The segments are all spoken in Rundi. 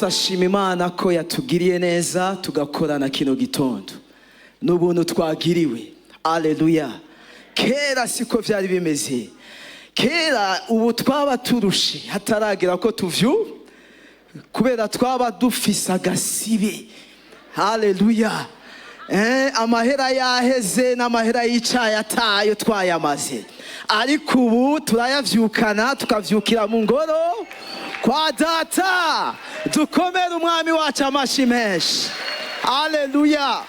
Turashima Imana ko yatugiriye neza tugakorana kino gitondo n'ubuntu twagiriwe. Aleluya. Kera siko vyari bimeze. Kera ubu twaba turushe hataragira ko tuvyu, kubera twaba dufise agasibe. Haleluya. Amahera yaheze n'amahera y'icayi atayo twayamaze, ariko ubu turayavyukana, tukavyukira mu ngoro kwa Data. Dukomere Umwami wacu amashi menshi. Haleluya.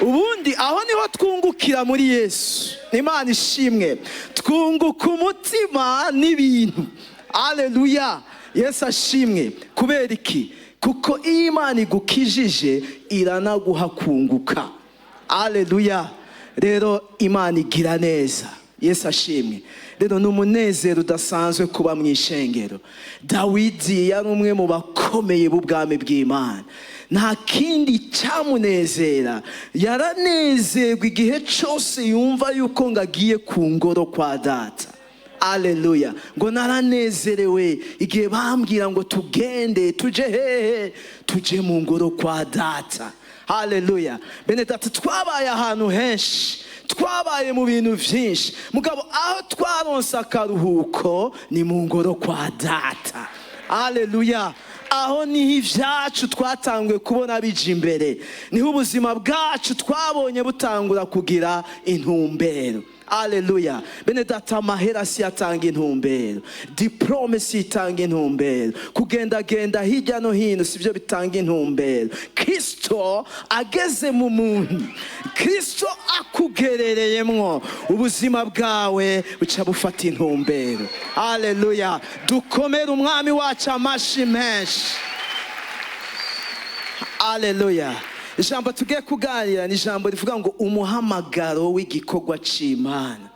Ubundi aho niho twungukira muri Yesu. Imana ishimwe, twunguka umutima n'ibintu. Haleluya. Yesu ashimwe. Kubera iki? Kuko iyo Imana igukijije iranaguha kunguka. Haleluya. Rero Imana igira neza. Yesu ashimwe. Rero ni umunezero udasanzwe kuba mu ishengero. Dawidi yari umwe mu bakomeye b'ubwami bw'Imana. Nta kindi cyamunezera, yaranezerwa igihe cyose yumva yuko ngo agiye ku ngoro kwa Data. Aleluya. Ngo naranezerewe igihe bambwira ngo tugende tuje hehe? Tuje mu ngoro kwa Data. Haleluya. Bene data, twabaye ahantu henshi, twabaye mu bintu byinshi, mugabo aho twaronse akaruhuko ni mu ngoro kwa Data. Haleluya. Aho niho ibyacu twatanguye kubona bija imbere, niho ubuzima bwacu twabonye butangura kugira intumbero. Aleluya. Bene data, amahera si yatanga intumbero, diplome si itanga intumbero, kugendagenda hirya no hino si byo bitanga intumbero. Kristo ageze mu muntu, Kristo akugerereyemwo, ubuzima bwawe buca bufata intumbero. Aleluya. Dukomere Umwami wacu amashi menshi. Aleluya. Ijambo tugiye kuganira ni ijambo rivuga ngo umuhamagaro w'igikorwa c'Imana.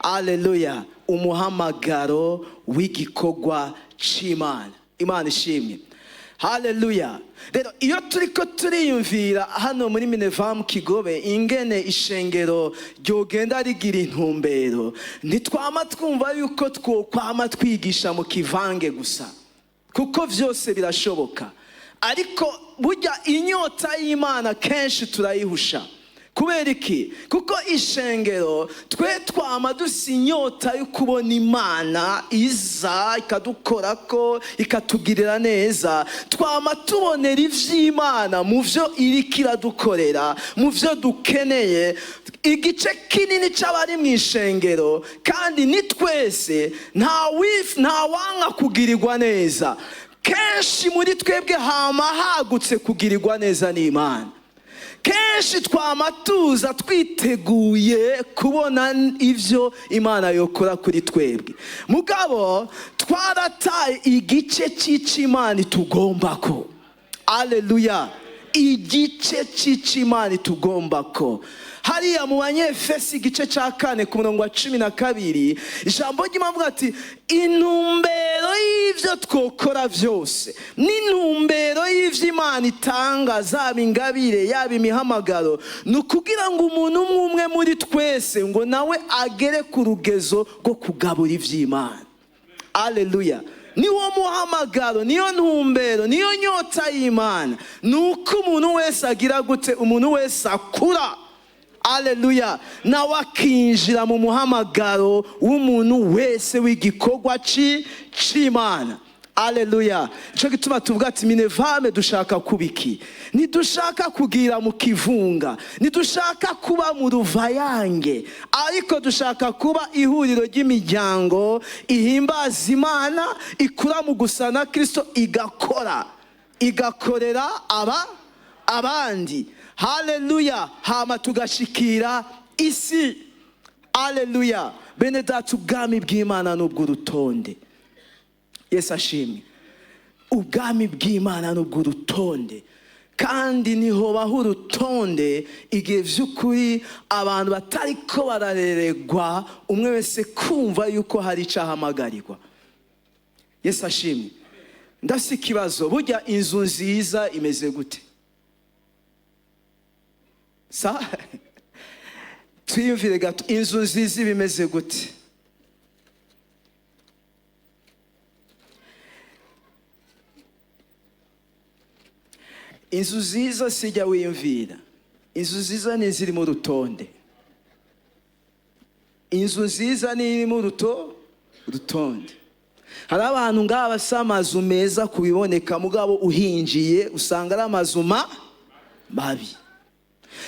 Aleluya. Umuhamagaro w'igikorwa c'Imana. Imana ishimwe. Haleluya. Rero iyo turiko turiyumvira hano muri Minevam Kigobe ingene ishengero ryogenda rigira intumbero, ntitwama twumva yuko twokwama twigisha mu kivange gusa, kuko vyose birashoboka. Ariko burya inyota y'Imana kenshi turayihusha. Kubera iki? Kuko ishengero twe twama dusa inyota yo kubona Imana iza ikadukorako, ikatugirira neza. Twama tubonera ivy'Imana mu vyo iriko iradukorera, mu vyo dukeneye. Igice kinini c'abari mu ishengero, kandi ni twese, nta wanka kugirirwa neza. Kenshi muri twebwe hama hagutse kugirirwa neza n'Imana. Kenshi twama tuza twiteguye kubona ivyo Imana yokora kuri twebwe, mugabo twarataye igice c'Imana itugombako. Aleluya. Igice c'Imana itugombako. Hariya mu Banyefesi igice ca 4 ku murongo wa 12, ijambo ry'Imana rivuga ati intumbero y'ivyo twokora vyose n'intumbero y'ivyo Imana itanga, zaba ingabire yaba imihamagaro, ni ukugira ngo umuntu umwe umwe muri twese ngo nawe agere ku rugezo rwo kugabura ivy'Imana. Aleluya. Niwo muhamagaro, niyo ntumbero, niyo nyota y'Imana. Ni uko umuntu wese agira gute? Umuntu wese akura. Aleluya. Nawe akinjira mu muhamagaro w'umuntu wese w'igikorwa c'Imana. Aleluya. Nico gituma tuvuga ati Minevame dushaka kubiki? Ntidushaka kugira mu kivunga, ntidushaka kuba mu ruvayange, ariko dushaka kuba ihuriro ry'imiryango ihimbaza Imana, ikura mu gusa na Kristo, igakora, igakorera abandi. Haleluya. Hama tugashikira isi. Haleluya. Bene data, ubwami bw'Imana n'ubw'urutonde. Yesu ashimwe. Ubwami bw'Imana n'ubw'urutonde, kandi nihobaho urutonde igihe vy'ukuri abantu batariko barareregwa, umwe wese kumva yuko hari icahamagarirwa. Yesu ashimwe. Ndafise ikibazo, burya inzu nziza imeze gute? Sa twiyumvire gato, inzu nziza ibimeze gute? Inzu nziza sijya wiyumvira, inzu nziza ni izirimo urutonde. Inzu nziza ni irimo urutonde. Hari abantu ngaha bafise amazu meza kubiboneka, mugabo uhinjiye usanga ari amazu mabi.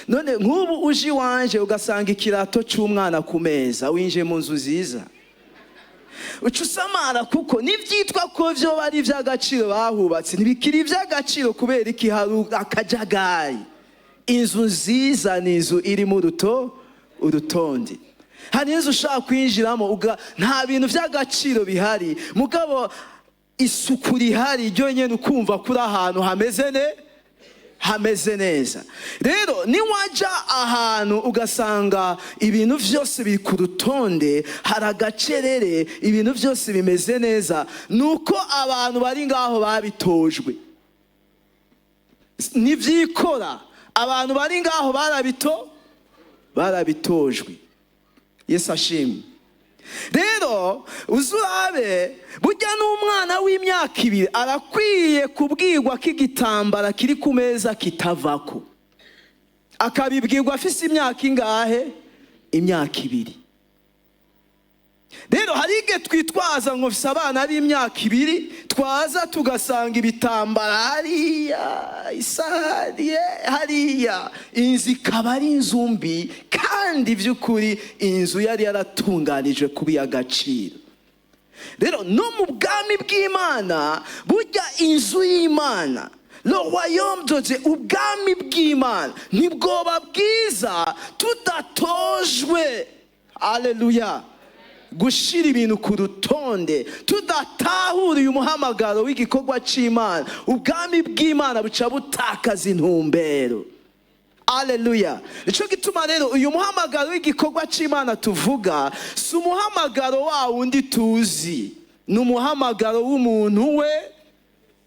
None nk'ubu uje iwanje ugasanga ikirato c'umwana ku meza, winjiye mu nzu nziza, uca usamara, kuko n'ivyitwa ko vyoba ari ivy'agaciro bahubatse ntibikiri ivy'agaciro. Kubera iki? Hari akajagari. Inzu nziza ni inzu irimo urutonde. Hari inzu ushaka kwinjiramo nta bintu vy'agaciro bihari, mugabo isuku rihari ryonyene ukumva kuri ahantu hameze neza. Rero niwaja ahantu ugasanga ibintu vyose biri ku rutonde, hari agacerere, ibintu vyose bimeze neza, nuko abantu bari ngaho babitojwe, nivyikora. Abantu bari ngaho barabitojwe. Yesu ashimwe. Rero uzurabe, burya n'umwana w'imyaka 2 arakwiye kubwirwa ko igitambara kiri ku meza kitavako, akabibwirwa afise imyaka ingahe? Imyaka 2. Rero hari igihe twitwaza ngo mfise abana b'imyaka 2, twaza tugasanga ibitambara hariya, isahani hariya, inzu ikaba ari inzu mbi, kandi by'ukuri inzu yari yaratunganijwe kuba iy'agaciro. Rero no mu bwami bw'Imana, burya inzu y'Imana, le royaume de Dieu, ubwami bw'Imana ntibwoba bwiza tudatojwe, haleluya, gushira ibintu ku rutonde, tudatahuriye umuhamagaro w'igikorwa c'Imana. Ubwami bw'Imana buca butakaza intumbero. Haleluya. Nico gituma rero uyu muhamagaro w'igikorwa c'Imana tuvuga si umuhamagaro wa wundi tuzi, ni umuhamagaro w'umuntu we,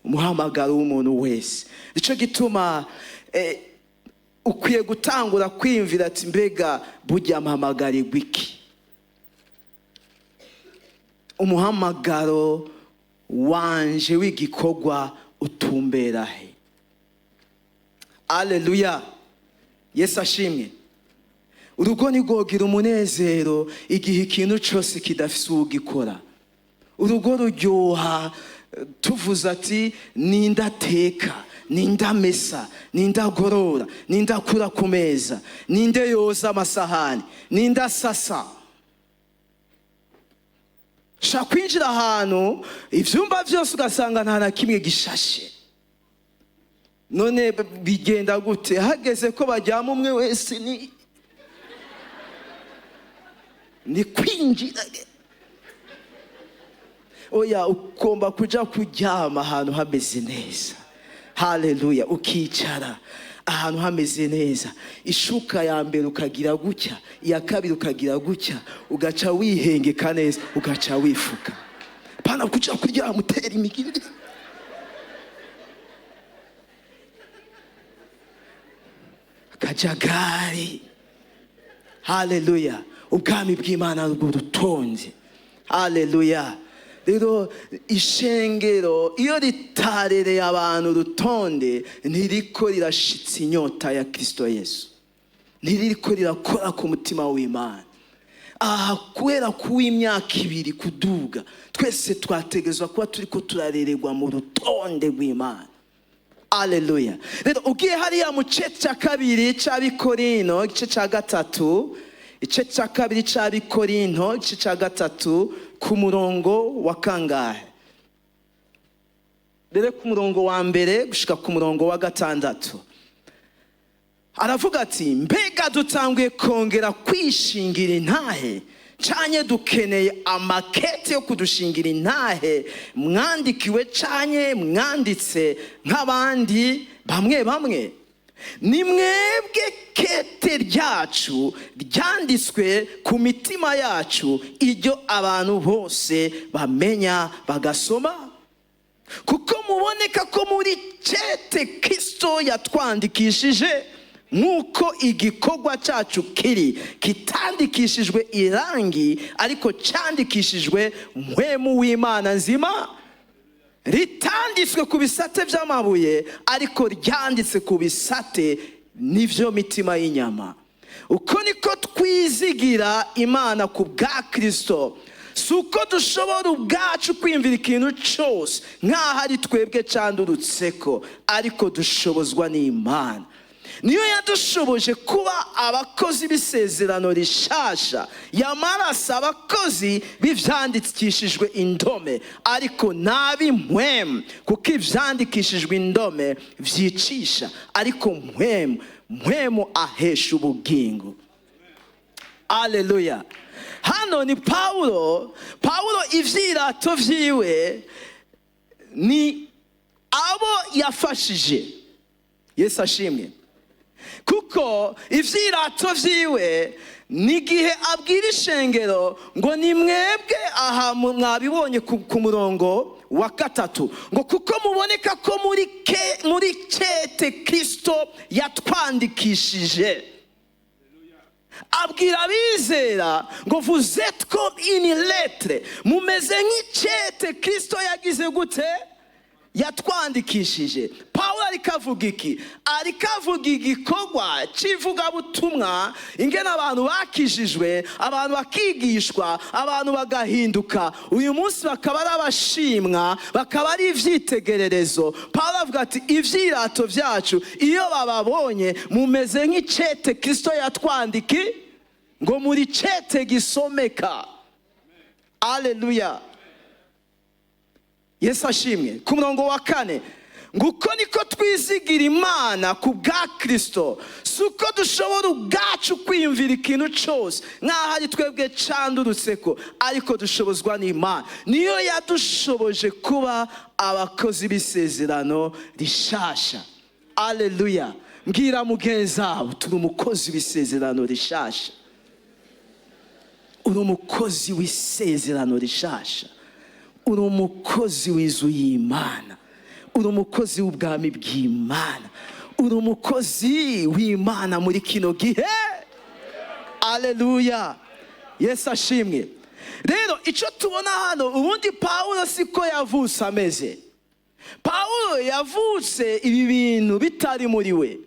umuhamagaro w'umuntu wese. Nico gituma ukwiye gutangura kwiyumvira ati mbega burya mpamagarirwa iki? Umuhamagaro wanje w'igikorwa utumbera he? Haleluya. Yesu ashimwe. Urugo ntigwogira umunezero igihe ikintu cose kidafise uwugikora. Urugo ruryoha tuvuze ati nindateka, nindamesa, nindagorora, nindakura ku meza, ninde yoza amasahani, nindasasa. Ushobora kwinjira ahantu ivyumba vyose ugasanga nta na kimwe gishashe. None bigenda gute? Hageze ko baryama umwe wese ni kwinjira. Oya, ugomba kuja kuryama ahantu hameze neza. Haleluya. Ukicara ahantu hameze neza, ishuka ya mbere ukagira gutya, iya kabiri ukagira gutya, ugaca wihengeka neza, ugaca wifuka. Pana kuja kuryama utera imigiri. Akajagari. Haleluya. Ubwami bw'Imana bw'urutonde. Haleluya. Rero ishengero iyo ritarereye abantu urutonde, ntiriko rirashitsa inyota ya Kristo Yesu, ntiriko rirakora ku mutima w'Imana. Aha kubera kuw'imyaka 2 kuduga, twese twategezwa kuba turiko turarererwa mu rutonde rw'Imana. Haleluya. Rero ugiye hariya mu gice cya 2 c'Abikorino, igice cya 3, igice cya 2 c'Abikorino, igice cya 3, ku murongo wa kangahe? Rero ku murongo wa 1 gushika ku murongo wa 6. Aravuga ati mbega dutanguye kongera kwishingira intahe, canye dukeneye amakete yo kudushingira intahe, mwandikiwe canye mwanditse nk'abandi bamwe bamwe. Ni mwebwe kete ryacu ryanditswe ku mitima yacu, iryo abantu bose bamenya bagasoma, kuko muboneka ko muri kete Kristo yatwandikishije, nk'uko igikorwa cyacu kiri kitandikishijwe irangi, ariko cyandikishijwe mpwemu w'Imana nzima. Ritanditswe ku bisate by'amabuye, ariko ryanditse ku bisate n'ibyo mitima y'inyama. Uko niko twizigira Imana ku bwa Kirisito. Si uko dushobora ubwacu kwiyumvira ikintu cyose nk'aho ari twebwe cyandurutse ko, ariko dushobozwa n'Imana. Niyo yadushoboje kuba abakozi b'isezerano rishasha. Yamaraso abakozi b'ibyandikishijwe indome, ariko n'ab'impwemu, kuko ibyandikishijwe indome byicisha, ariko mpwemu ahesha ubugingo. Aleluya! Hano ni Pawulo. Pawulo ivyirato vyiwe ni abo yafashije. Yesu ashimwe, kuko ivyirato vyiwe ni igihe abwira ishengero ngo ni mwebwe. Aha mwabibonye ku murongo wa 3 ngo kuko muboneka ko muri kete Kristo yatwandikishije. Abwira abizera ngo vous êtes comme une lettre, mumeze nk'icete Kristo yagize gute? Yatwandikishije. Pawulo ariko avuga iki? Ariko avuga igikorwa cy'ivugabutumwa, ingene abantu bakijijwe, abantu bakigishwa, abantu bagahinduka, uyu munsi bakaba ari abashimwa, bakaba ari ivyitegererezo. Pawulo avuga ati ivyirato vyacu, iyo bababonye, mumeze nk'icete Kristo yatwandiki, ngo muri cete gisomeka. Aleluya! Yesu ashimwe. Ku murongo wa 4 ngo uko niko twizigira Imana ku bwa Kirisito, si uko dushobora ubwacu kwiyumvira ikintu cyose nk'aho ari twebwe candurutse ko, ariko dushobozwa n'Imana. Niyo yadushoboje kuba abakozi b'isezerano rishasha. Aleluya! Mbwira mugenzi wawe, turi umukozi w'isezerano rishasha. Uri umukozi w'isezerano rishasha, uri umukozi w'inzu y'Imana, uri umukozi w'ubwami bw'Imana, uri umukozi w'Imana muri kino gihe. Aleluya! Yesu ashimwe. Rero icyo tubona hano, ubundi Pawulo siko yavutse ameze. Pawulo yavutse ibi bintu bitari muri we,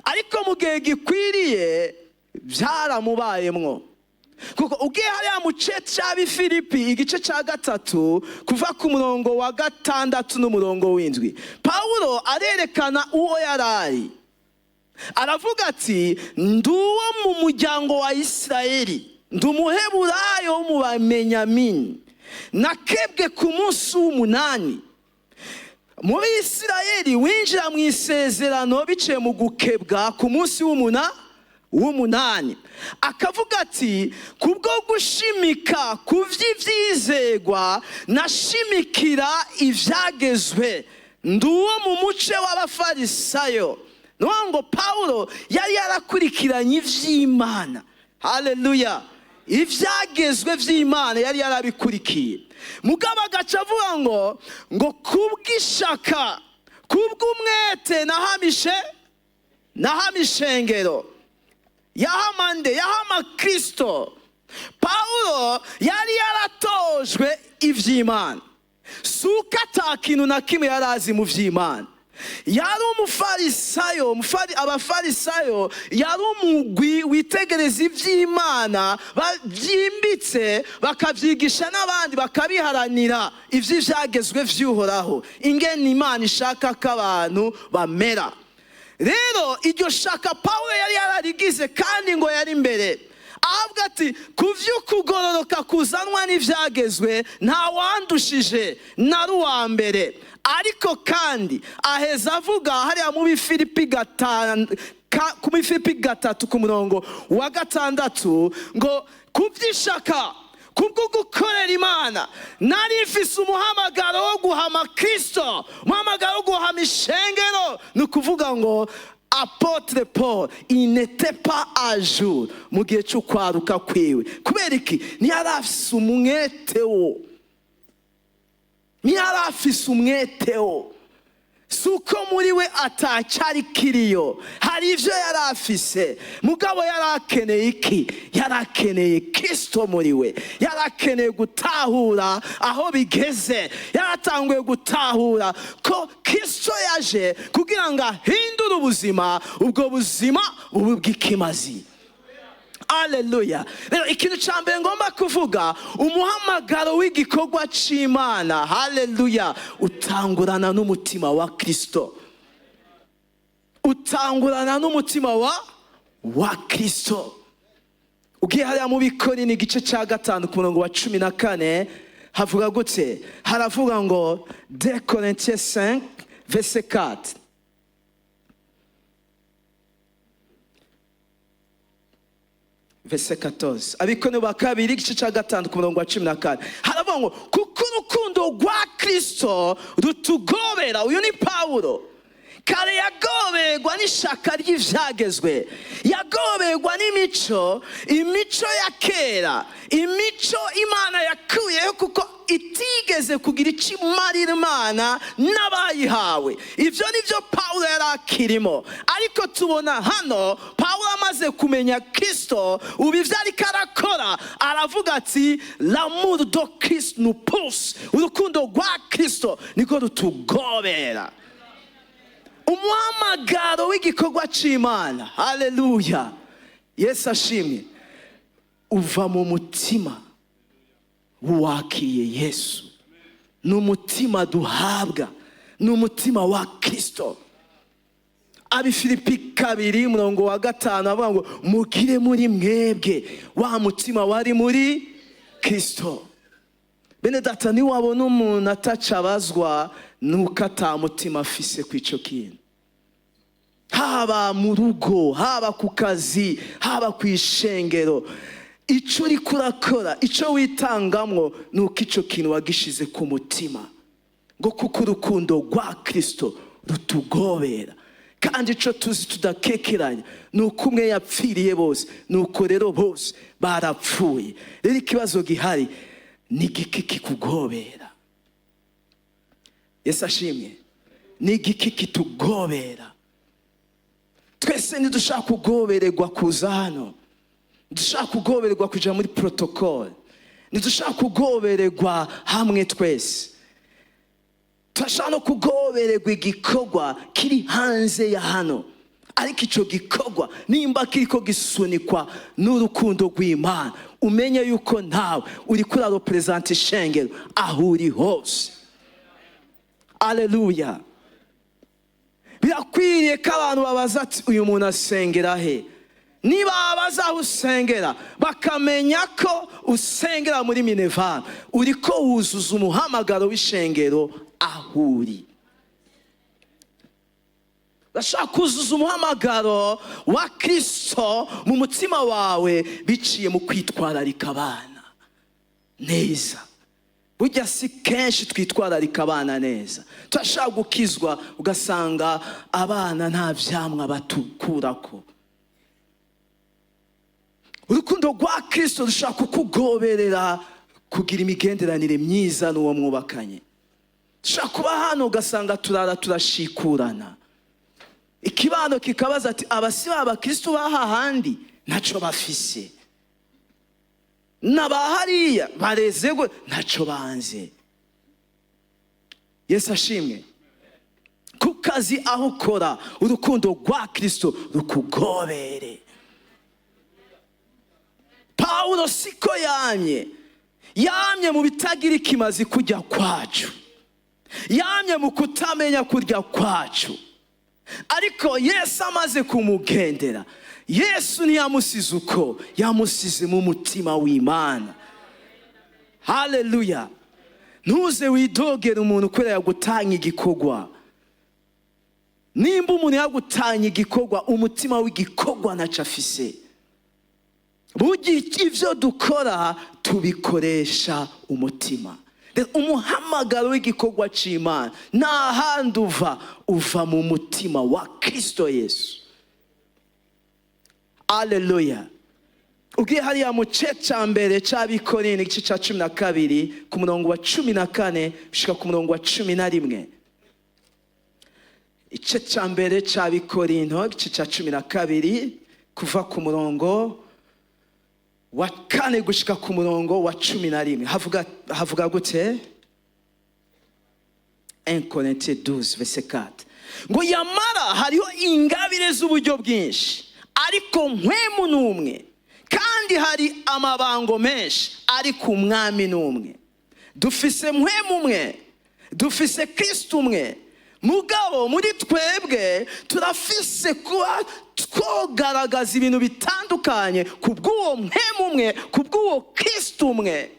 ariko mu gihe gikwiriye byaramubayemwo, kuko ugiye hariya mu gice cy'Abifilipi, igice cya 3, kuva ku murongo wa 6 n'umurongo w'7, Pawulo arerekana uwo yari ari. Aravuga ati ndi uwo mu muryango wa Isirayeli, ndi Umuheburayo wo mu Bamenyamini, nakebwe ku munsi w'8. Muri Isirayeli winjira mu isezerano biciye mu gukebwa ku munsi w'8. Akavuga ati kubwo gushimika ku vy'ivyizegwa nashimikira ivyagezwe, ndi uwo mu muce w'Abafarisayo. Ni ngo Pawulo yari yarakurikiranye ivy'Imana. Haleluya! Ivyagezwe vy'Imana yari yarabikurikiye. Mugabo agaca avuga ngo kubw'ishaka, kubw'umwete nahamishe ishengero. Yahamande yahama Kristo. Pawulo yari yaratojwe ivy'Imana. Si uko ata kintu na kimwe yari azi mu vy'Imana. Yari Umufarisayo. Abafarisayo yari umugwi witegereza ivy'Imana byimbitse, bakavyigisha n'abandi, bakabiharanira, ivy'ivyagezwe vy'Uhoraho, ingene Imana ishaka ko abantu bamera. Rero iryo shaka Pawulo yari yararigize, kandi ngo yari imbere. Avuga ati ku vy'ukugororoka kuzanwa n'ivyagezwe nta wandushije, nari uwa mbere. Ariko kandi aheza avuga hariya mu Bifilipi 5, ku Bifilipi 3, ku murongo wa 6, ngo kubyishaka kubwo gukorera Imana nari mfise umuhamagaro wo guhama Kristo, umuhamagaro wo guhama ishengero. Ni ukuvuga ngo apôtre Paul, il n'était pas à jour mu gihe cyo kwaruka kwiwe. Kubera iki? Ntiyari afise umwete wo, ntiyari afise umwete wo. Si uko muri we atacyari kiriyo, hari ibyo yari afise, mugabo yari akeneye iki? Yari akeneye Kirisito muri we, yari akeneye gutahura aho bigeze, yaratanguye gutahura ko Kirisito yaje kugira ngo ahindure ubuzima, ubwo buzima bube bw'ikimazi. Aleluya! Rero ikintu cya mbere ngomba kuvuga, umuhamagaro w'igikorwa cy'Imana, haleluya, utangurana n'umutima wa Kirisito, utangurana n'umutima wa Kirisito. Ugiye hariya mu Bikorinto igice cya 5 ku murongo wa 14, havuga gute? Haravuga ngo 2 Corinthiens 5 verset 4. Verset 14. Abikorinto ba kabiri igice cya 5 ku murongo wa 14, haravuga ngo kuko urukundo rwa Kristo rutugobera. Uyu ni Pawulo. Kare yagoberwa n'ishaka ry'ivyagezwe, yagoberwa n'imico, imico ya kera, imico Imana yakuyeho kuko itigeze kugira icyo imarira Imana n'abayihawe. Ivyo nivyo Pawulo yari akirimo. Ariko tubona hano Pawulo amaze kumenya Kristo, ubu ivyo ariko arakora, aravuga ati l'amour de Christ nous pousse, urukundo rwa Kristo niko rutugobera. Umuhamagaro w'igikorwa c'Imana, haleluya, Yesu ashimwe, uva mu mutima w'uwakiriye Yesu. Ni umutima duhabwa, ni umutima wa Kristo. Abifilipi 2 murongo wa 5 avuga ngo mugire muri mwebwe wa mutima wari muri Kristo. Bene data, niwabona umuntu atacabazwa nuko atamutima afise kw'ico kintu, haba mu rugo, haba ku kazi, haba ku ishengero, ico uriko urakora, ico witangamwo, nuko ico kintu wagishize ku mutima, ngo kuko urukundo rwa Kristo rutugobera. Kandi ico tuzi tudakekeranya nuko umwe yapfiriye bose, nuko rero bose barapfuye. Rero ikibazo gihari ni igiki kikugobera? Yesu ashimwe. Ni igiki kitugobera? Twese ntidushaka kugobererwa kuza hano, ntidushaka kugobererwa kuja muri protocole, ntidushaka kugobererwa hamwe twese. Turashaka no kugobererwa igikorwa kiri hanze ya hano, ariko ico gikorwa nimba kiriko gisunikwa n'urukundo rw'Imana, umenye yuko nawe uriko urarepresenta ishengero aho uri hose. Aleluya! Birakwiriye ko abantu babaza ati uyu muntu asengera he? Niba babaza aho usengera, bakamenya ko usengera muri Minevam, uriko wuzuza umuhamagaro w'ishengero aho uri. Urashaka kuzuza umuhamagaro wa Kristo mu mutima wawe biciye mu kwitwararika abana neza. Burya si kenshi twitwararika abana neza. Turashaka gukizwa ugasanga abana nta vyamwa batukurako. Urukundo rwa Kristo rushaka kukugoberera kugira imigenderanire myiza n'uwo mwubakanye. Dushaka kuba hano ugasanga turara turashikurana, ikibano kikabaza ati abasi b'abakristo baha handi ntaco bafise, n'abahariya barezegwe ntaco banze. Yesu ashimwe. Ku kazi aho ukora, urukundo rwa Kristo rukugobere. Pawulo siko yamye, yamye mu bitagira ikimazi kujya kwacu, yamye mu kutamenya kurya kwacu. Ariko Yesu amaze kumugendera, Yesu ntiyamusize uko, yamusize mu mutima w'Imana. Haleluya! Ntuze widogere umuntu kubera yagutanye igikorwa. Nimba umuntu yagutanye igikorwa, umutima w'igikorwa ntaco afise. Burya ivyo dukora tubikoresha umutima. Umuhamagaro w'igikorwa c'Imana nta handi uva, uva mu mutima wa Kristo Yesu. Aleluya! Ugiye hariya mu gice ca mbere c'Abikorinto igice ca 12 ku murongo wa 14 gushika ku murongo wa 11. Igice cya mbere cy'Abikorinto, igice cya 12, kuva ku murongo wa 4 gushika ku murongo wa 11, havuga gute? 1 Corinthiens 12 verset 4 ngo: "Yamara hariho ingabire z'uburyo bwinshi, ariko Mpwemu n'umwe; kandi hari amabango menshi, ariko Umwami n'umwe. Dufise Mpwemu umwe, dufise Kristo umwe, mugabo muri twebwe turafise kuba twogaragaza ibintu bitandukanye ku bw'uwo Mpwemu umwe, ku bw'uwo Kristo umwe.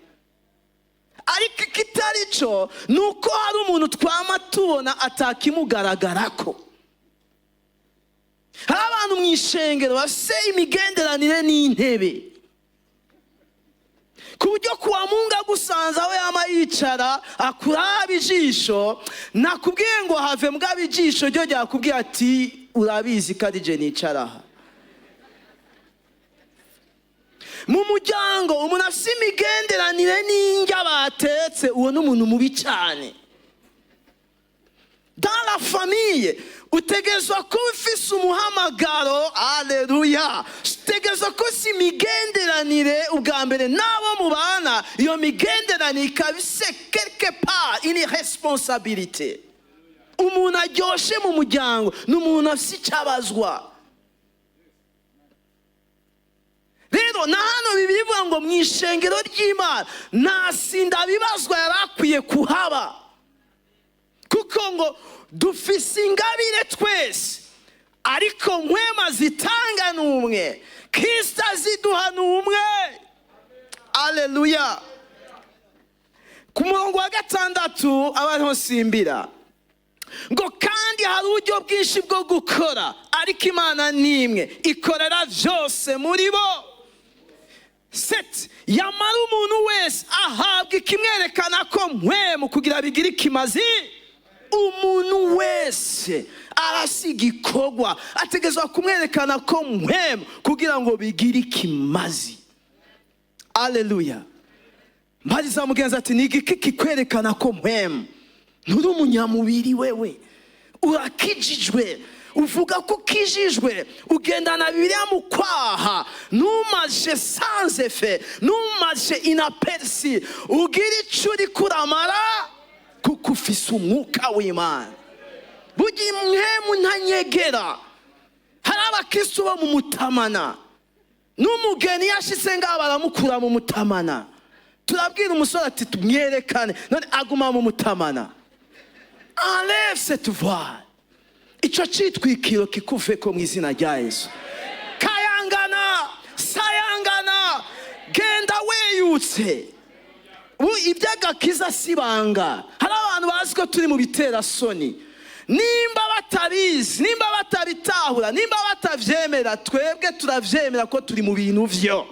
Ariko ikitari cyo ni uko hari umuntu twama tubona atakimugaragarako. Hari abantu mu ishengero bafise imigenderanire n'intebe, ku buryo kuwa Mungu agusanze aho yama yicara, akuraba ijisho, nakubwiye ngo have, mugabo ijisho ryo ryakubwiye ati: 'Urabizi ko ari je nicara aha.' Mu muryango, umuntu afise imigenderanire n'indya batetse, uwo ni umuntu mubi cyane. Dans la famille, utegerezwa kuba ufise umuhamagaro. Aleluya! Utegerezwa kuba ufise imigenderanire ubwa mbere n'abo mubana. Iyo migenderanire ikaba ifise quelque part une responsabilité. Umuntu aryoshe mu muryango ni umuntu afise icyo abazwa. Rero na hano Bibiliya ivuga ngo mu ishengero ry'Imana nta sinda bibazwa yari akwiye kuhaba, kuko ngo dufise ingabire twese, ariko Mpwemu zitanga ni umwe, Kristo aziduha ni umwe. Aleluya! Ku murongo wa 6 aba ariho simbira, ngo: "Kandi hari uburyo bwinshi bwo gukora, ariko Imana ni imwe ikorera byose muri bo." 7: "Yamara umuntu wese ahabwa ikimwerekana ko Mpwemu kugira bigire ikimazi." Umuntu wese arasiga igikorwa, ategerezwa kumwerekana ko Mpwemu kugira ngo bigire ikimazi. Aleluya! Mbariza mugenzi ati: "Ni igiki kikwerekana ko Mpwemu? Nturi umunyamubiri, wewe urakijijwe, uvuga ko ukijijwe, ugendana Bibiliya mu kwaha, ntumaje sans effet, ntumaje inaperçu, ugira icyo uri kuramara, kuko ufise umwuka w'Imana." Burya Mpwemu ntanyegera. Hari abakristo bo mu mutamana, n'umugeni yashitse ngaho baramukura mu mutamana. Turabwira umusore ati: "Tumwerekane," none aguma mu mutamana. Enlève cette voile, ico citwikiro kikuveko mu izina rya Yesu. Kayangana, sayangana, genda weyutse. Ubu iby'agakiza si ibanga. Hari abantu bazi ko turi mu biterasoni. Nimba batabizi, nimba batabitahura, nimba batavyemera, twebwe turavyemera ko turi mu bintu vyo.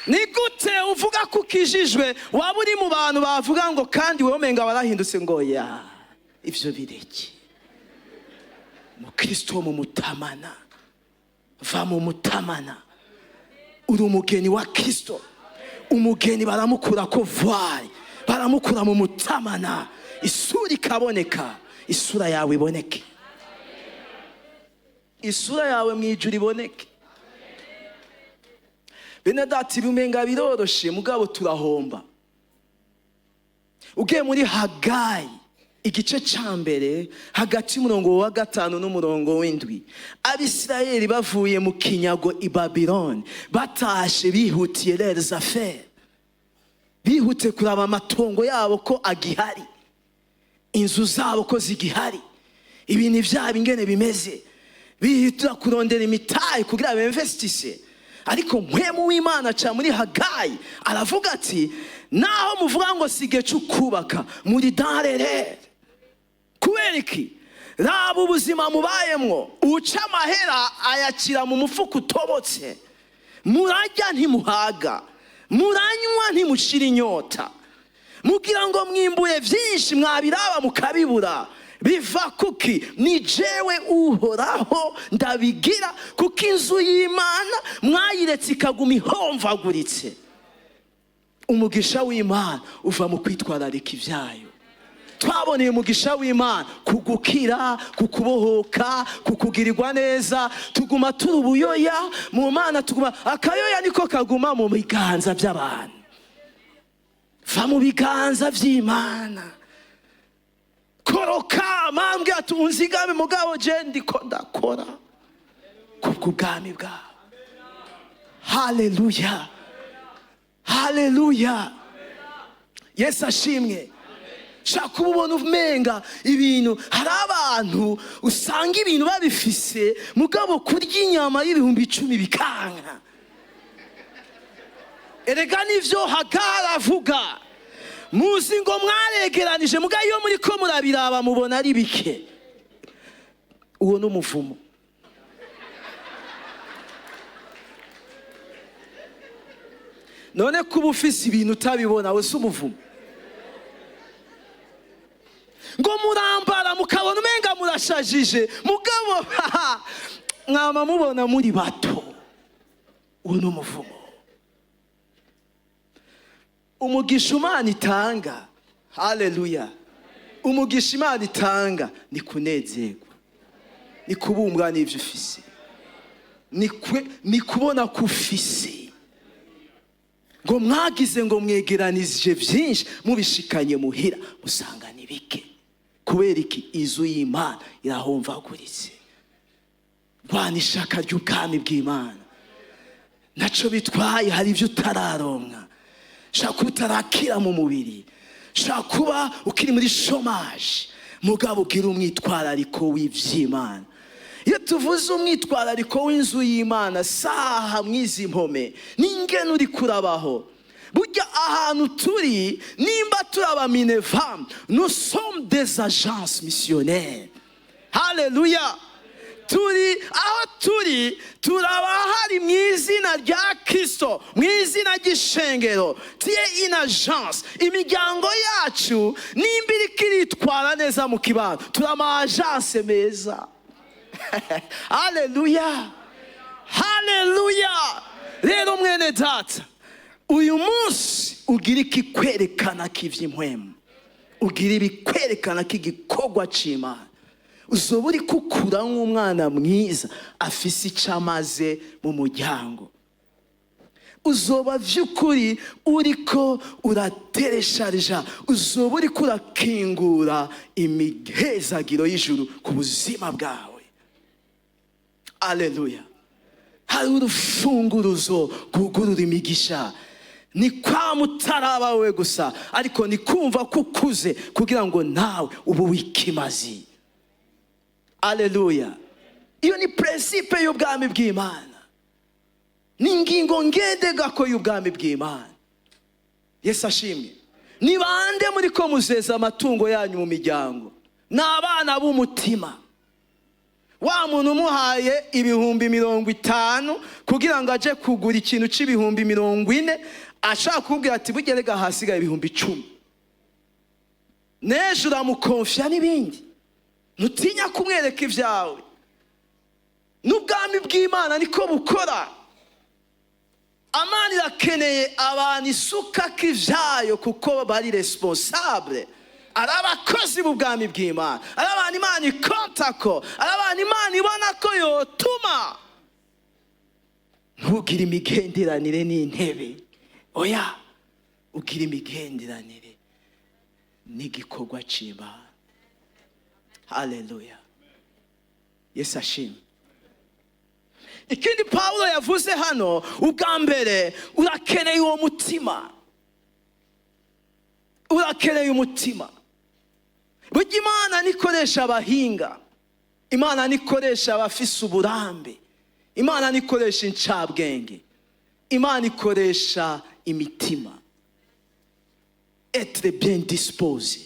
Ni gute uvuga ko ukijijwe, waba uri mu bantu bavuga ngo: "Kandi wowe umenga warahindutse?" Ngo ya ivyo bireke. Umukristo wo mu mutamana, va mu mutamana. Uri umugeni wa Kristo. Umugeni baramukura ko voile, baramukura mu mutamana, isura ikaboneka. Isura yawe iboneke, isura yawe mu ijuru iboneke. Bene data, ibimenga biroroshe, mugabo turahomba. Ugiye muri Hagayi, igice cya mbere, hagati y'umurongo wa 5 n'umurongo w'7, Abisirayeli bavuye mu kinyago i Babiloni, batashe bihutiye leurs affaires, bihutiye kuraba amatongo yabo ko agihari, inzu zabo ko zigihari, ibintu byabo ingene bimeze, bihutira kurondera imitahe kugira bemvestise. Ariko Mpwemu w'Imana aca muri Hagayi, aravuga ati: "Naho muvuga ngo si igihe cyo kubaka, muri darere. Kubera iki? Raba ubuzima mubayemwo. Uca amahera ayakira mu mufuka utobotse. Murarya ntimuhaga, muranywa ntimushira inyota, mugira ngo mwimbuye byinshi, mwabiraba mukabibura. Biva kuki? Ni jewe Uhoraho ndabigira, kuko inzu y'Imana mwayiretse ikaguma ihomvaguritse." Umugisha w'Imana uva mu kwitwararika ibyayo. Twaboneye umugisha w'Imana ku gukira, ku kubohoka, ku kugirirwa neza. Tuguma turi ubuyoya mu Mana, tuguma akayoya niko kaguma mu biganza by'abantu. Va mu biganza by'Imana, koroka mambwe ati unzigame mugabo je ndiko ndakora kubw'ubwami bwawe. Haleluya, haleluya, Yesu ashimwe. Shaka kuba ubona umenga ibintu. Hari abantu usanga ibintu babifise, mugabo kurya inyama y'ibihumbi 10 bikanka. Erega nivyo Hagara avuga, muzi ngo mwaregeranije, mugabo iyo muri ko murabiraba mubona ari bike. Uwo ni umuvumo. None kuba ufise ibintu utabibona, we si umuvumo? Ngo murambara mukabona umenga murashajije, mugabo mwama mubona muri bato. Uwo ni umuvumo. Umugisha Imana itanga, haleluya, umugisha Imana itanga ni kunezerwa, ni kubumbwa n'ivyo ufise, ni kubona ko ufise. Ngo mwagize ngo mwegeranije vyinshi, mubishikanye muhira musanga ni bike. Kubera iki? Inzu y'Imana irahomvaguritse. Rwana ishaka ry'ubwami bw'Imana, naco bitwaye. Hari ivyo utararonka, shaka kuba utarakira mu mubiri, shaka kuba ukiri muri chômage, mugabo ugira umwitwarariko w'ivy'Imana. Iyo tuvuze umwitwarariko w'inzu y'Imana, saha mwizi mpome n'ingene uri kurabaho. Burya ahantu turi, nimba turi aba Minevam, nous sommes des agences missionnaires. Haleluya. Turi aho turi, turabahari mu izina rya Kristo, mu izina ry'ishengero. Tiye in agence. Imiryango yacu nimba iriko iritwara neza mu kibano, turi ama agence meza. Haleluya, haleluya. Rero mwene data, uyu munsi ugira ikikwerekana k'ivy'impwemu, ugira ibikwerekana k'igikorwa c'Imana. Uzoba uri kukura nk'umwana mwiza afise ico amaze mu muryango. Uzoba vy'ukuri uriko urateresharija, uzoba uriko urakingura imihezagiro y'ijuru ku buzima bwawe. Aleluya. Hari urufunguruzo rwugurura imigisha. Ni kwa mutaraba we gusa, ariko ni kumva ko ukuze kugira ngo nawe ube uw'ikimazi. Aleluya. Iyo ni principe y'ubwami bw'Imana, ni ingingo ngendegako y'ubwami bw'Imana. Yesu ashimwe. Ni bande muri ko muzeza amatungo yanyu mu miryango? Ni abana b'umutima. Wa muntu umuhaye 50,000 kugira ngo aje kugura ikintu c'ibihumbi 40, ashaka kukubwira ati burya rega hasigaye 10,000. N'ejo uramukonfya n'ibindi, ntutinya kumwereka ibyawe. N'ubwami bw'Imana niko bukora. Amana irakeneye abantu isuka k'ivyayo kuko bari responsable. Ari abakozi b'ubwami bw'Imana, ari abantu Imana ikontako, ari abantu Imana ibona ko yotuma. Ntugire imigenderanire n'intebe, oya, ugire imigenderanire n'igikorwa c'Imana. Haleluya, Yesu ashimwe. Ikindi Pawulo yavuze hano, ubwa mbere urakeneye uwo mutima, urakeneye umutima. Burya Imana nikoresha abahinga, Imana nikoresha abafise uburambe, Imana nikoresha incabwenge, Imana ikoresha imitima. Être bien disposé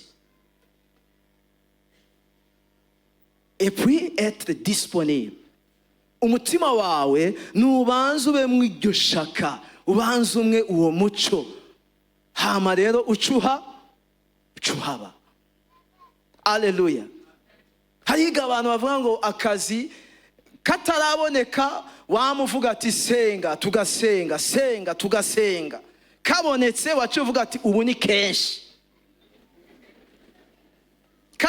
et puis être disponible. Umutima wawe nubanze ube mu iryo shaka, ubanze umwe uwo muco, hama rero ucuha ucuhaba. Aleluya. Hariga abantu bavuga ngo akazi kataraboneka, wamuvuga ati senga tugasenga, senga tugasenga, kabonetse wacu uvuga ati ubu ni kenshi.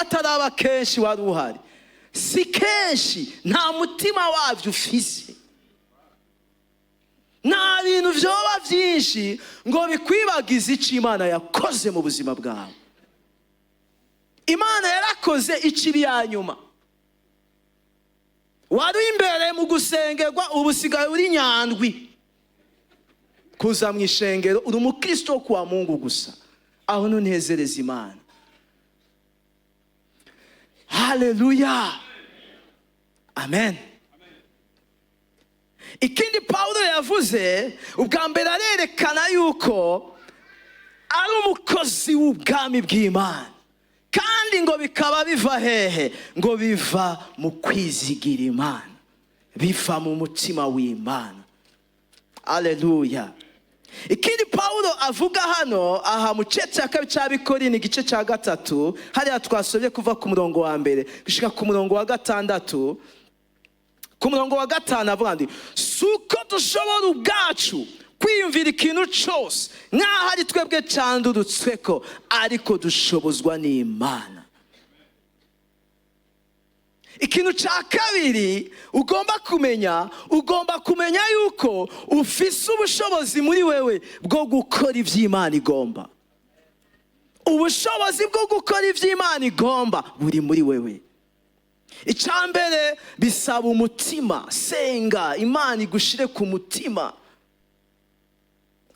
Kataraba kenshi wari uhari, si kenshi. Nta mutima wabyo ufise. Nta bintu vyoba vyinshi ngo bikwibagize ico Imana yakoze mu buzima bwawe. Imana yarakoze icibi ya nyuma. Wari imbere mu gusengerwa, ubu usigaye uri nyandwi kuza mu ishengero. Uri umukristo wo kuwa Mungu gusa. Aho ntunezereza Imana. Haleluya, amen. Ikindi Pawulo yavuze, ubwa mbere arerekana yuko ari umukozi w'ubwami bw'Imana. Kandi ngo bikaba biva hehe? Ngo biva mu kwizigira Imana, biva mu mutima w'Imana. Aleluya. Ikindi Pawulo avuga hano aha mu gice cya kabiri cy'Abikorinto, igice cya 3, hariya twasomye kuva ku murongo wa 1 gushika ku murongo wa 6. Ku murongo wa 5 avuga ngo: "Si uko dushobora ubwacu kwiyumvira ikintu cyose nk'aho ari twebwe cyandurutsweko, ariko dushobozwa n'Imana." Ikintu cya kabiri ugomba kumenya, ugomba kumenya yuko ufise ubushobozi muri wewe bwo gukora iby'Imana igomba. Ubushobozi bwo gukora iby'Imana igomba buri muri wewe. Icya mbere, bisaba umutima. Senga Imana igushire ku mutima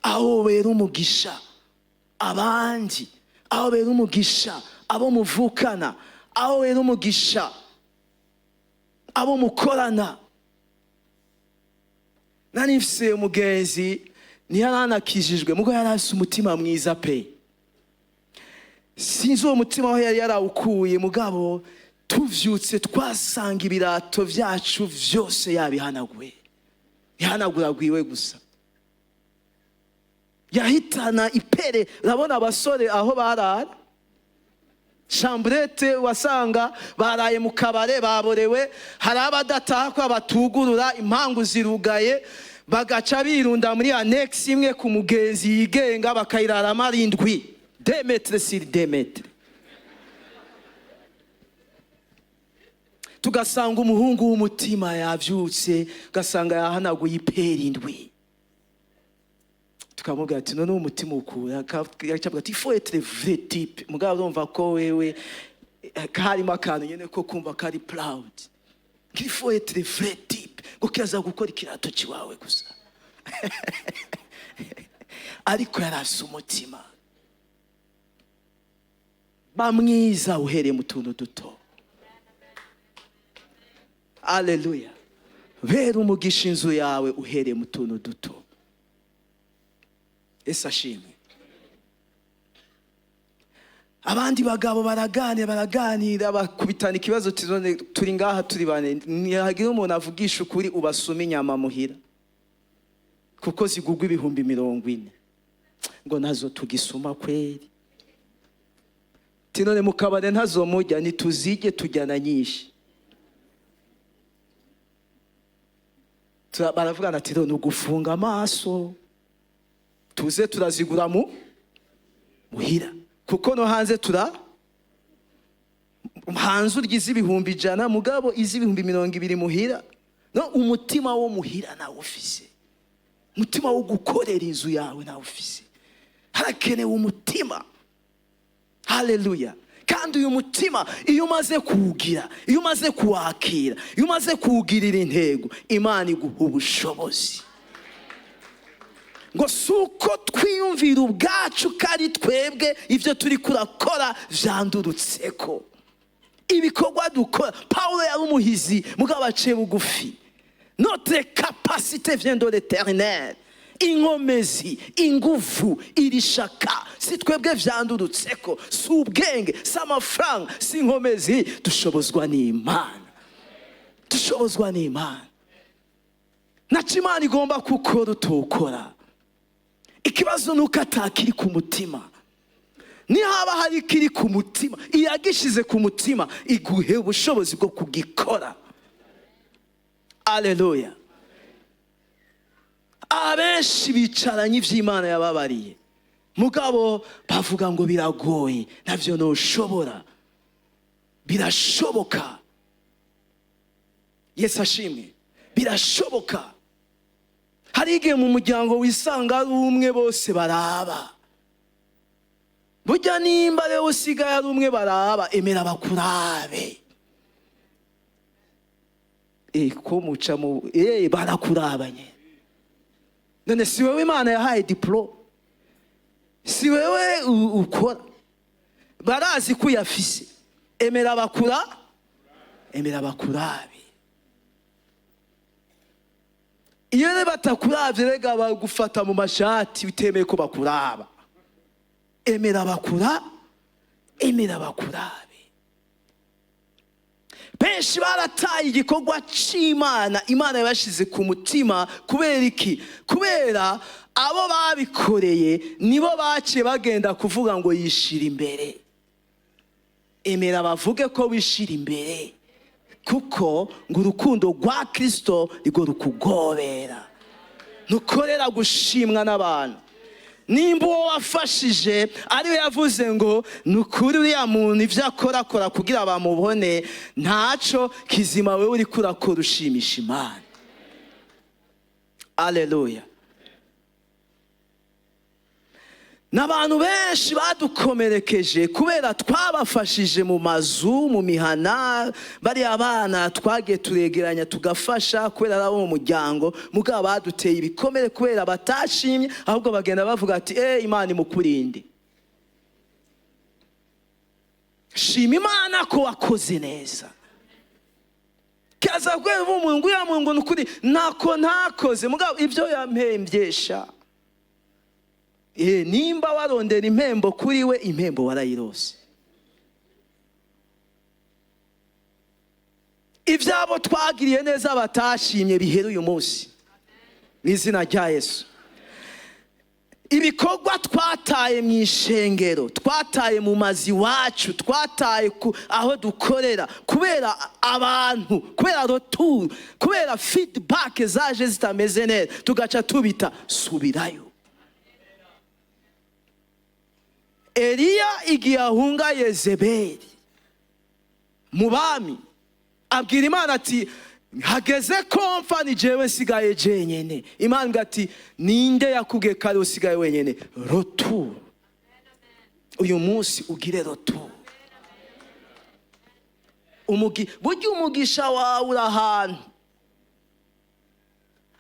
aho wera umugisha abandi, aho wera umugisha abo muvukana, aho wera umugisha abo mukorana. Nari mfise umugenzi, ntiyaranakijijwe, mugo yari afise umutima mwiza pe. Sinzi uwo mutima aho yari yarawukuye, mugabo tuvyutse twasanga ibirato vyacu vyose yabihanaguye. Ihanaguragwiwe gusa, yahitana ipere. Urabona abasore aho barara chambrette, wasanga baraye mu kabare baborewe. Hari abadataha ko batugurura, impangu zirugaye, bagaca birunda muri annexe imwe ku mugenzi yigenga, bakayiraramo ari indwi, 2 mètres sur 2 mètres. Tugasanga umuhungu w'umutima yavyutse, ugasanga yahanaguye iperi indwi. Tukamubwira ati: "None umutima ukura?" Akavuga ati: "Faut être vrai type." Mugabo urumva ko wewe karimo akantu nyene ko kumva kari proud. "Il faut être vrai type", ngo kiaza gukora ikirato ciwawe gusa. Ariko yarafise umutima. Ba mwiza uhereye mu tuntu duto. Aleluya. Bera umugisha inzu yawe uhereye mu tuntu duto. Ese ashimwe. Abandi bagabo baraganira, baraganira, bakubitana ikibazo. Tuzone turi ngaha turi bane, ntihagira umuntu avugisha ukuri ubasuma inyama muhira, kuko zigugwa 40,000. Ngo nazo tugisuma kweri. Tinone mu kabare ntazomujya, ntituzige tujyana nyinshi. Baravugana ati: "None ugufunga amaso tuze turazigura mu muhira, kuko no hanze tura hanze urya iz'ibihumbi 100, mugabo iz'ibihumbi 20 muhira." No umutima wo muhira nawe ufise, umutima wo gukorera inzu yawe nawe ufise. Harakenewe umutima. Haleluya. Kandi uyu mutima, iyo umaze kuwugira, iyo umaze kuwakira, iyo umaze kuwugirira intego, Imana iguha ubushobozi. Ngo si uko twiyumvira ubwacu ko ari twebwe ibyo turi kurakora vyandurutseko. Ibikorwa dukora, Pawulo yari umuhizi, mugabo aciye bugufi. Notre capacité vient de l'Éternel. Inkomezi, inguvu, iri shaka, si twebwe vyandurutseko, si ubwenge, si amafaranga, si inkomezi. Dushobozwa n'Imana, dushobozwa n'Imana. Naco Imana igomba gukora utokora. Ikibazo ni uko atakiri ku mutima. Nihaba hari ikiri ku mutima, iyagishize ku mutima, iguhe ubushobozi bwo kugikora. Aleluya. Abenshi bicaranye ivy'Imana yababariye, mugabo bavuga ngo biragoye, navyo ntushobora. Birashoboka. Yesu ashimwe. Birashoboka. Hari igihe mu muryango wisanga ari umwe bose baraba. Burya nimba rero usigaye ari umwe baraba, emera bakurabe. Ko muca mu barakurabanye. None si wewe Imana yahaye diplôme? Si wewe ukora? Barazi ko uyafise. Emera bakura, emera bakurabe. Iyo rero batakuravye, rega bagufata mu mashati utemeye ko bakuraba. Emera bakura, emera bakurabe. Benshi barataye igikorwa c'Imana Imana yabashize ku mutima. Kubera iki? Kubera abo babikoreye nibo baciye bagenda kuvuga ngo yishira imbere. Emera bavuge ko wishira imbere, kuko ngo urukundo rwa Kristo nirwo rukugobera. Ntukorera gushimwa n'abantu. Nimba uwo wafashije ariwe yavuze ngo ni ukuri uriya muntu ibyo akora akora kugira bamubone, ntaco kizima wewe uriko urakora ushimisha Imana. Aleluya. N'abantu benshi badukomerekeje kubera twabafashije mu mazu, mu mihana. Bariya bana twagiye turegeranya tugafasha kubera ari abo mu muryango, mugabo baduteye ibikomere kubera batashimye, ahubwo bagenda bavuga ati Imana imukurinde. Shima Imana ko wakoze neza. Kaza kubera umuntu uriya muntu ngo ni ukuri ntako ntakoze, mugabo ibyo yampembyesha. Nimba warondera impembo kuri we, impembo warayirose. Ibyabo twagiriye neza batashimye bihere uyu munsi mu izina rya Yesu. Ibikorwa twataye mu ishengero, twataye mu mazi iwacu, twataye aho dukorera kubera abantu, kubera retour, kubera feedback zaje zitameze neza, tugaca tubita subirayo. Eliya igihe ahunga Yezebeli mu bami, abwira Imana ati hageze ko mpfa, ni jewe nsigaye jenyene. Imana imbwira ati ninde yakubwiye ko ari usigaye wenyene? Retour. Uyu munsi ugire retour. Burya umugisha wawe uri ahantu,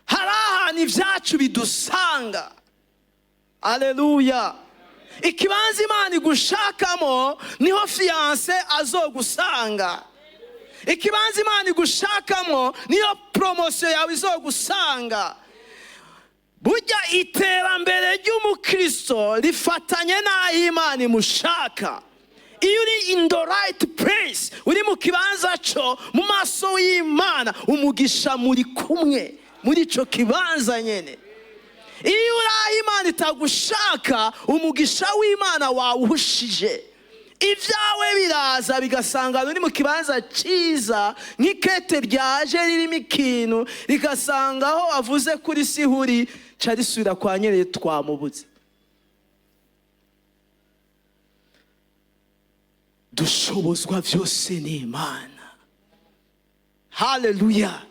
hari ahantu ibyacu bidusanga. Aleluya. Ikibanza Imana igushakamo niho fiancé azogusanga. Ikibanza Imana igushakamo niyo promotion yawe izogusanga. Burya iterambere ry'umukristo rifatanye n'aho Imana imushaka. Iyo uri in the right place, uri mu kibanza cyo mu maso y'Imana, umugisha muri kumwe muri ico kibanza nyene. Iyo uri aho Imana itagushaka, umugisha w'Imana wawuhushije. Ibyawe biraza bigasanga uri mu kibanza cyiza, nk'ikete ryaje ririmo ikintu, rigasanga aho avuze kuri sihuri, ca risubira kwa nyene twamubuze. Dushobozwa byose n'Imana. Haleluya.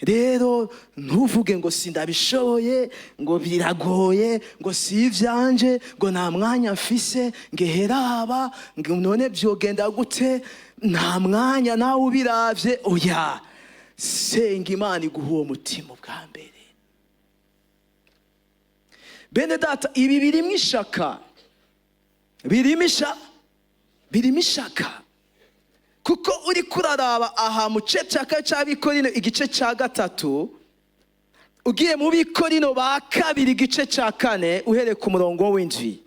Rero ntuvuge ngo sindabishoboye, ngo biragoye, ngo si ivyanje, ngo nta mwanya mfise, ngeheraba, ngo none vyogenda gute, nta mwanya nawe ubiravye. Oya, senga Imana iguhe uwo mutima bwa mbere. Bene data, ibi birimo ishaka, birimo ishaka. Kuko uri kuraraba aha mu gice cya kabiri cy'Abikorino igice cya 3, ugiye mu Bikorino ba kabiri igice cya 4 uhereye ku murongo w'indwi.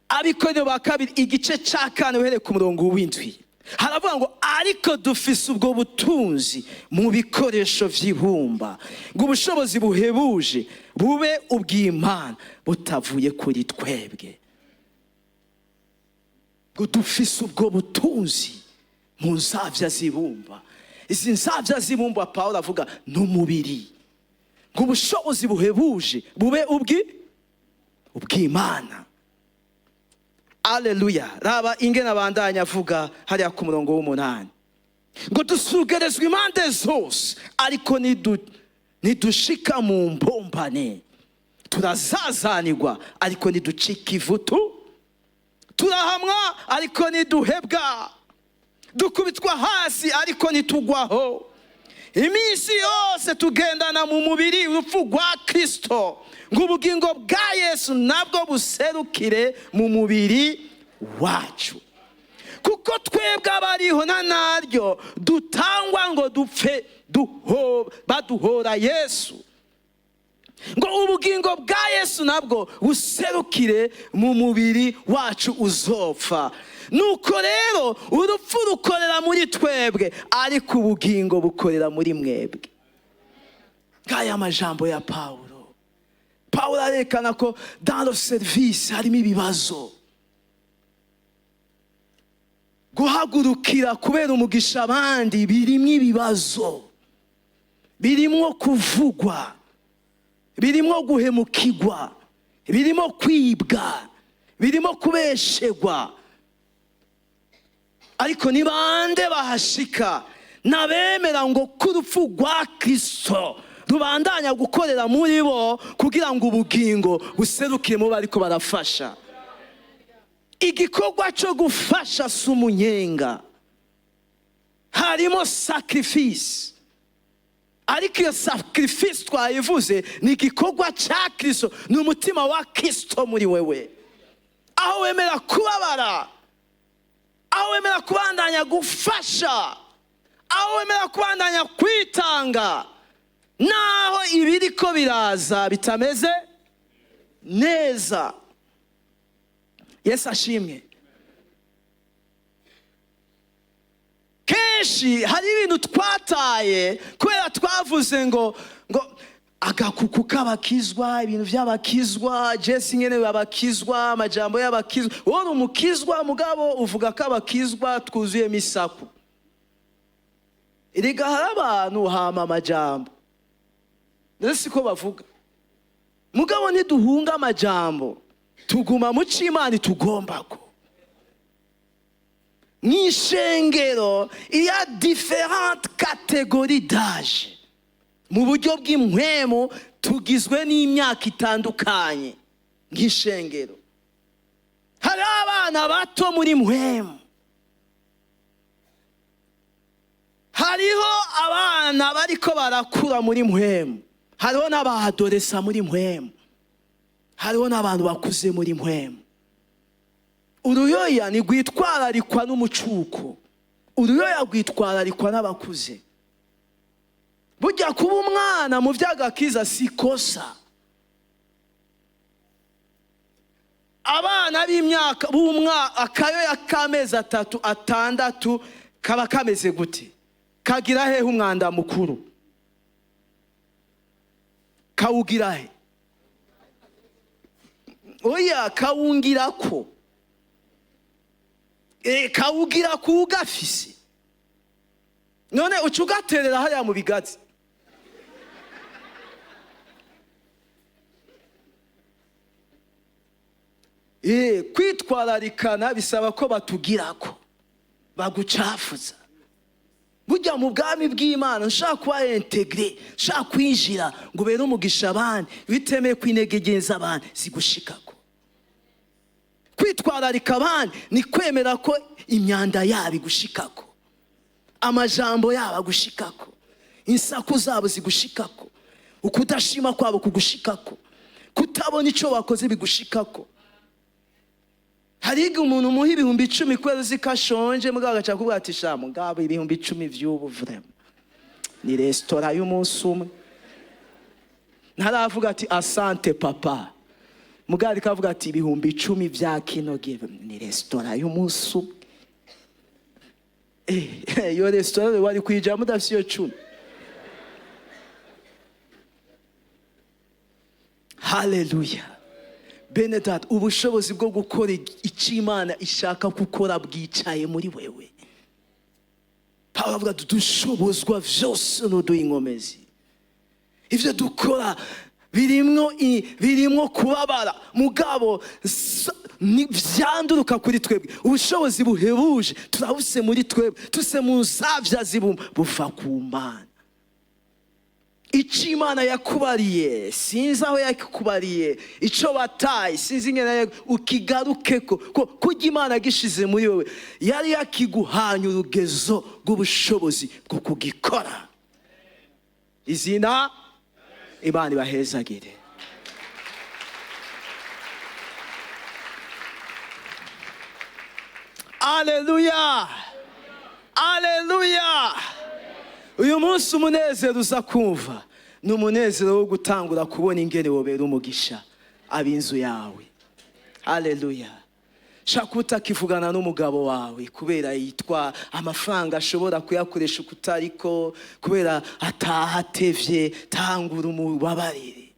Abikorino ba kabiri igice cya 4 uhereye ku murongo w'indwi, haravuga ngo ariko dufise ubwo butunzi mu bikoresho vy'ibumba, ngo ubushobozi buhebuje bube ubw'Imana butavuye kuri twebwe. Ngo dufise ubwo butunzi mu nzavya z'ibumba. Izi nzavya z'ibumba Paulo avuga n'umubiri, ngo ubushobozi buhebuje bube ubw'Imana. Aleluya! Raba ingene abandanya avuga hariya ku murongo w'8 ngo: "Dusugerezwa impande zose, ariko ntidushika mu mbombane; turazazanirwa, ariko ntiducika ivutu; turahamwa, ariko ntiduhebwa; dukubitwa hasi, ariko ntitugwaho. Iminsi yose tugendana mu mubiri urupfu rwa Kirisito, ngo ubugingo bwa Yesu nabwo buserukire mu mubiri wacu. Kuko twebwe abariho na naryo dutangwa ngo dupfe baduhora Yesu, ngo ubugingo bwa Yesu nabwo buserukire mu mubiri wacu uzopfa. Nuko rero urupfu rukorera muri twebwe, ariko ubugingo bukorera muri mwebwe." Ngaya amajambo ya Pawulo. Pawulo arekana ko dans le service harimo ibibazo. Guhagurukira kubera umugisha abandi birimo ibibazo, birimo kuvugwa, birimo guhemukirwa, birimo kwibwa, birimo kubeshegwa. Ariko ni bande bahashika? Nabemera ngo k'urupfu rwa Kirisito rubandanya gukorera muri bo, kugira ngo ubugingo buserukire mu bo ariko barafasha. Igikorwa cyo gufasha si umunyenga, harimo sacrifice, ariko iyo sacrifice twayivuze, ni igikorwa cya Kirisito, ni umutima wa Kirisito muri wewe, aho wemera kubabara, aho wemera kubandanya gufasha, aho wemera kubandanya kwitanga naho ibiriko biraza bitameze neza. Yesu ashimwe. Kenshi hari ibintu twataye kubera twavuze ngo agakuku k'abakizwa, ibintu by'abakizwa, jesi nyene babakizwa, amajambo y'abakizwa. Wowe uri umukizwa, mugabo uvuga ko abakizwa twuzuyemo isaku. Erega hari abantu hama amajambo, ndetse siko bavuga, mugabo ntiduhunga amajambo, tuguma mu c'Imana itugombako. Mw'ishengero iya différentes catégories d'âge, mu buryo bw'impwemu tugizwe n'imyaka itandukanye. Nk'ishengero hari abana bato muri mpwemu, hariho abana bariko barakura muri mpwemu, hariho n'abadoresa muri mpwemu, hariho n'abantu bakuze muri mpwemu. Uruyoya ntirwitwararikwa n'umucuko, uruyoya rwitwararikwa n'abakuze. Burya kuba umwana mu by'agakiza si ikosa. Abana b'imyaka b'umwa akayoya k'amezi 3, 6 kaba kameze gute? Kagira hehe umwanda mukuru? Kawugira he? Oya, kawungirako. Kawugira ku gafise. None uca ugaterera hariya mu bigazi. Kwitwararikana bisaba ko batugirako, bagucafuza. Burya mu bwami bw'Imana nshaka kuba intégré, nshaka kwinjira ngo ubere umugisha abandi, bitemeye kwinegegeza abandi zigushikako. Kwitwararika abandi ni kwemera ko imyanda yabo igushikako, amajambo yabo agushikako, insaku zabo zigushikako, ukudashima kwabo kugushikako, kutabona ico wakoze bigushikako. Hari igihe umuntu umuha 10,000 kubera uzi ko ashonje, mugabo agaca akubwira ati: "Sha mugabo, 10,000 vy'ubu vraiment ni resitora y'umunsi umwe." Ntaravuga ati: "Asante papa," mugabo ariko avuga ati: "10,000 vya kino gihe ni resitora y'umunsi umwe." Iyo resitora wari kuyijamo udafise iyo 10? Haleluya! Bene data, ubushobozi bwo gukora icyo Imana ishaka gukora bwicaye muri wewe. Pawulo avuga ati: "Dushobozwa vyose n'uduha inkomezi." Ivyo dukora birimwo kubabara, mugabo Vyanduruka kuri twebwe. Ubushobozi buhebuje turabuse muri twebwe, tuse mu nsavya zibumba, buva ku Mana. Icyo Imana yakubariye, sinzi aho yakubariye, icyo bataye sinzi ingene, ukigarukeko ko kurya Imana gishize muri wowe, yari yakiguhanye urugezo rw'ubushobozi bwo kugikora. Izina Imana ibahezagire. Aleluya, aleluya. Uyu munsi umunezero uza kumva ni umunezero wo gutangura kubona ingene wobera umugisha ab'inzu yawe. Aleluya. Shaka utakivugana n'umugabo wawe kubera yitwa amafaranga ashobora kuyakoresha uko utariko, kubera atahatevye, tangura umubabarire.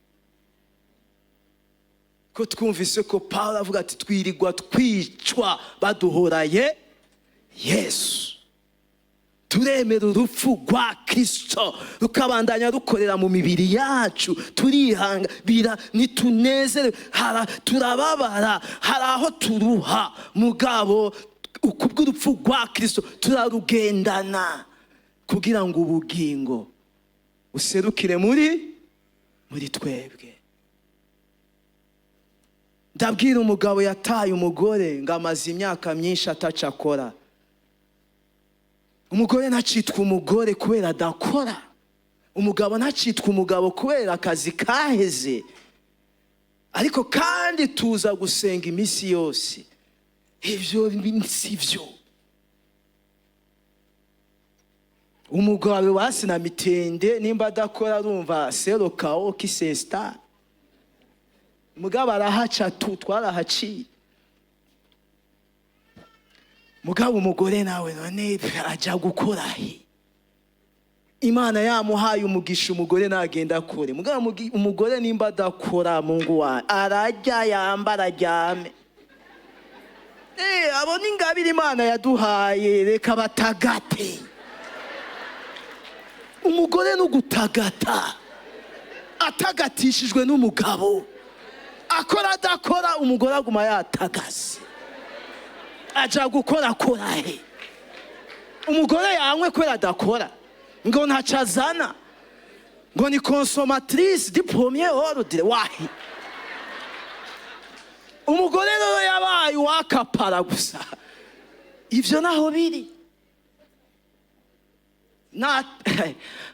Ko twumvise ko Paulo avuga ati twirirwa twicwa baduhoraye Yesu. Turemera urupfu rwa Kristo rukabandanya rukorera mu mibiri yacu, turihangabira, ntitunezere, turababara, hari aho turuha, mugabo kubw'urupfu rwa Kristo turarugendana kugira ngo ubugingo buserukire muri twebwe. Ndabwira umugabo yataye umugore ngo amaze imyaka myinshi ataca akora. Umugore ntacitwa umugore kubera adakora, umugabo ntacitwa umugabo kubera akazi kaheze. Ariko kandi tuza gusenga iminsi yose, ivyo si vyo. Umugabo wasi na mitende nimba adakora arumva sero kao kisesta, mugabo arahaca tu, twarahaciye. Mugabo umugore nawe none aja gukora he? Imana yamuhaye umugisha, umugore nagenda akore. Mugabo umugore nimba adakora, Mungu wa arajya yambara aryame. Abo ni ingabire Imana yaduhaye, reka batagate. Umugore n'ugutagata, atagatishijwe n'umugabo, akora adakora, umugore aguma yatagase. Aja gukora akora he? Umugore yanywe kubera adakora, ngo ntaco azana, ngo ni consommatrice du premier ordre. Wahi umugore rero yabaye uwakapara gusa. Ivyo naho biri na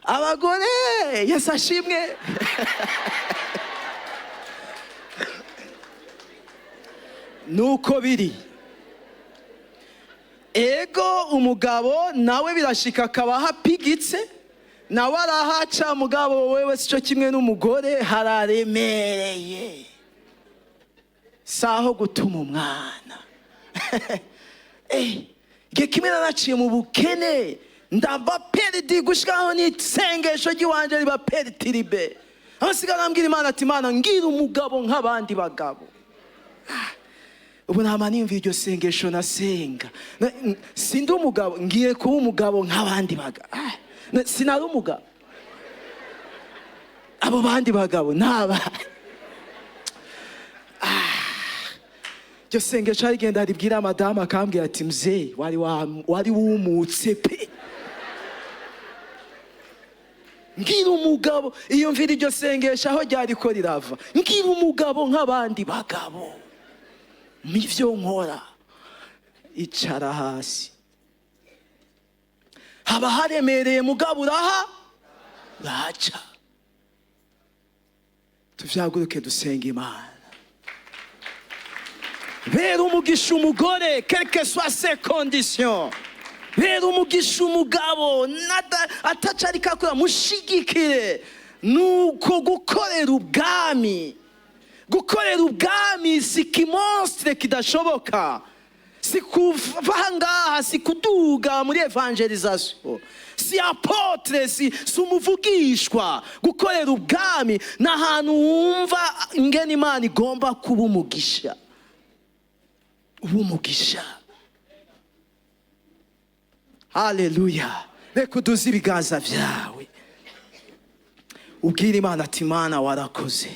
abagore. Yesu ashimwe. Nuko biri. Ego umugabo nawe birashika akaba hapigitse, nawe arahaca, mugabo wewe sico kimwe n'umugore, hararemereye, saho gutuma umwana. Igihe kimwe naraciye mu bukene, ndava perdi gushikaho n'isengesho ry'iwanje riba pertiribe. Aho nsigara nambwira Imana ati Imana ngira umugabo nk'abandi bagabo. Ubu nama nimva iryo sengesho nasenga, sindi umugabo, ngiye kuba umugabo nk'abandi bagabo. Sinari umugabo, abo bandi bagabo naba. Iryo sengesho arigenda ribwira madamu, akambwira ati mzee wari wumutse pe, ngira umugabo. Iyo mvira iryo sengesho aho ryariko rirava, ngira umugabo nk'abandi bagabo, nivyo nkora. Icara hasi, haba haremereye, mugabo uraha urahaca. Tuvyaguruke dusenga Imana. Bera umugisha umugore, quelle que soit ses conditions. Bera umugisha umugabo ataca ariko akora, mushigikire. Nuko gukorera ubwami, gukorera ubwami si kimonstre kidashoboka, si kuva ngaha, si kuduga muri evangelisation, si apotre, si umuvugishwa. Gukorera ubwami ni ahantu wumva ingene Imana igomba kuba umugisha, uba umugisha. Haleluya. Reka uduze ibiganza vyawe, ubwire Imana ati Mana warakoze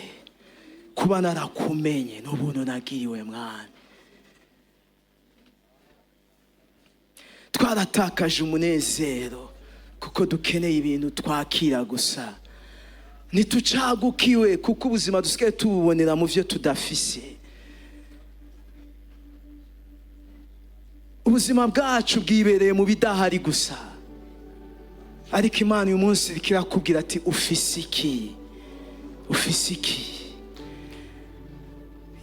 kuba narakumenye n'ubuntu nagiriwe Mwami. Twaratakaje umunezero kuko dukeneye ibintu twakira gusa. Ntitucagukiwe kuko ubuzima dusigaye tububonera mu byo tudafise. Ubuzima bwacu bwibereye mu bidahari gusa. Ariko Imana uyu munsi iriko irakubwira ati ufise iki? Ufise iki?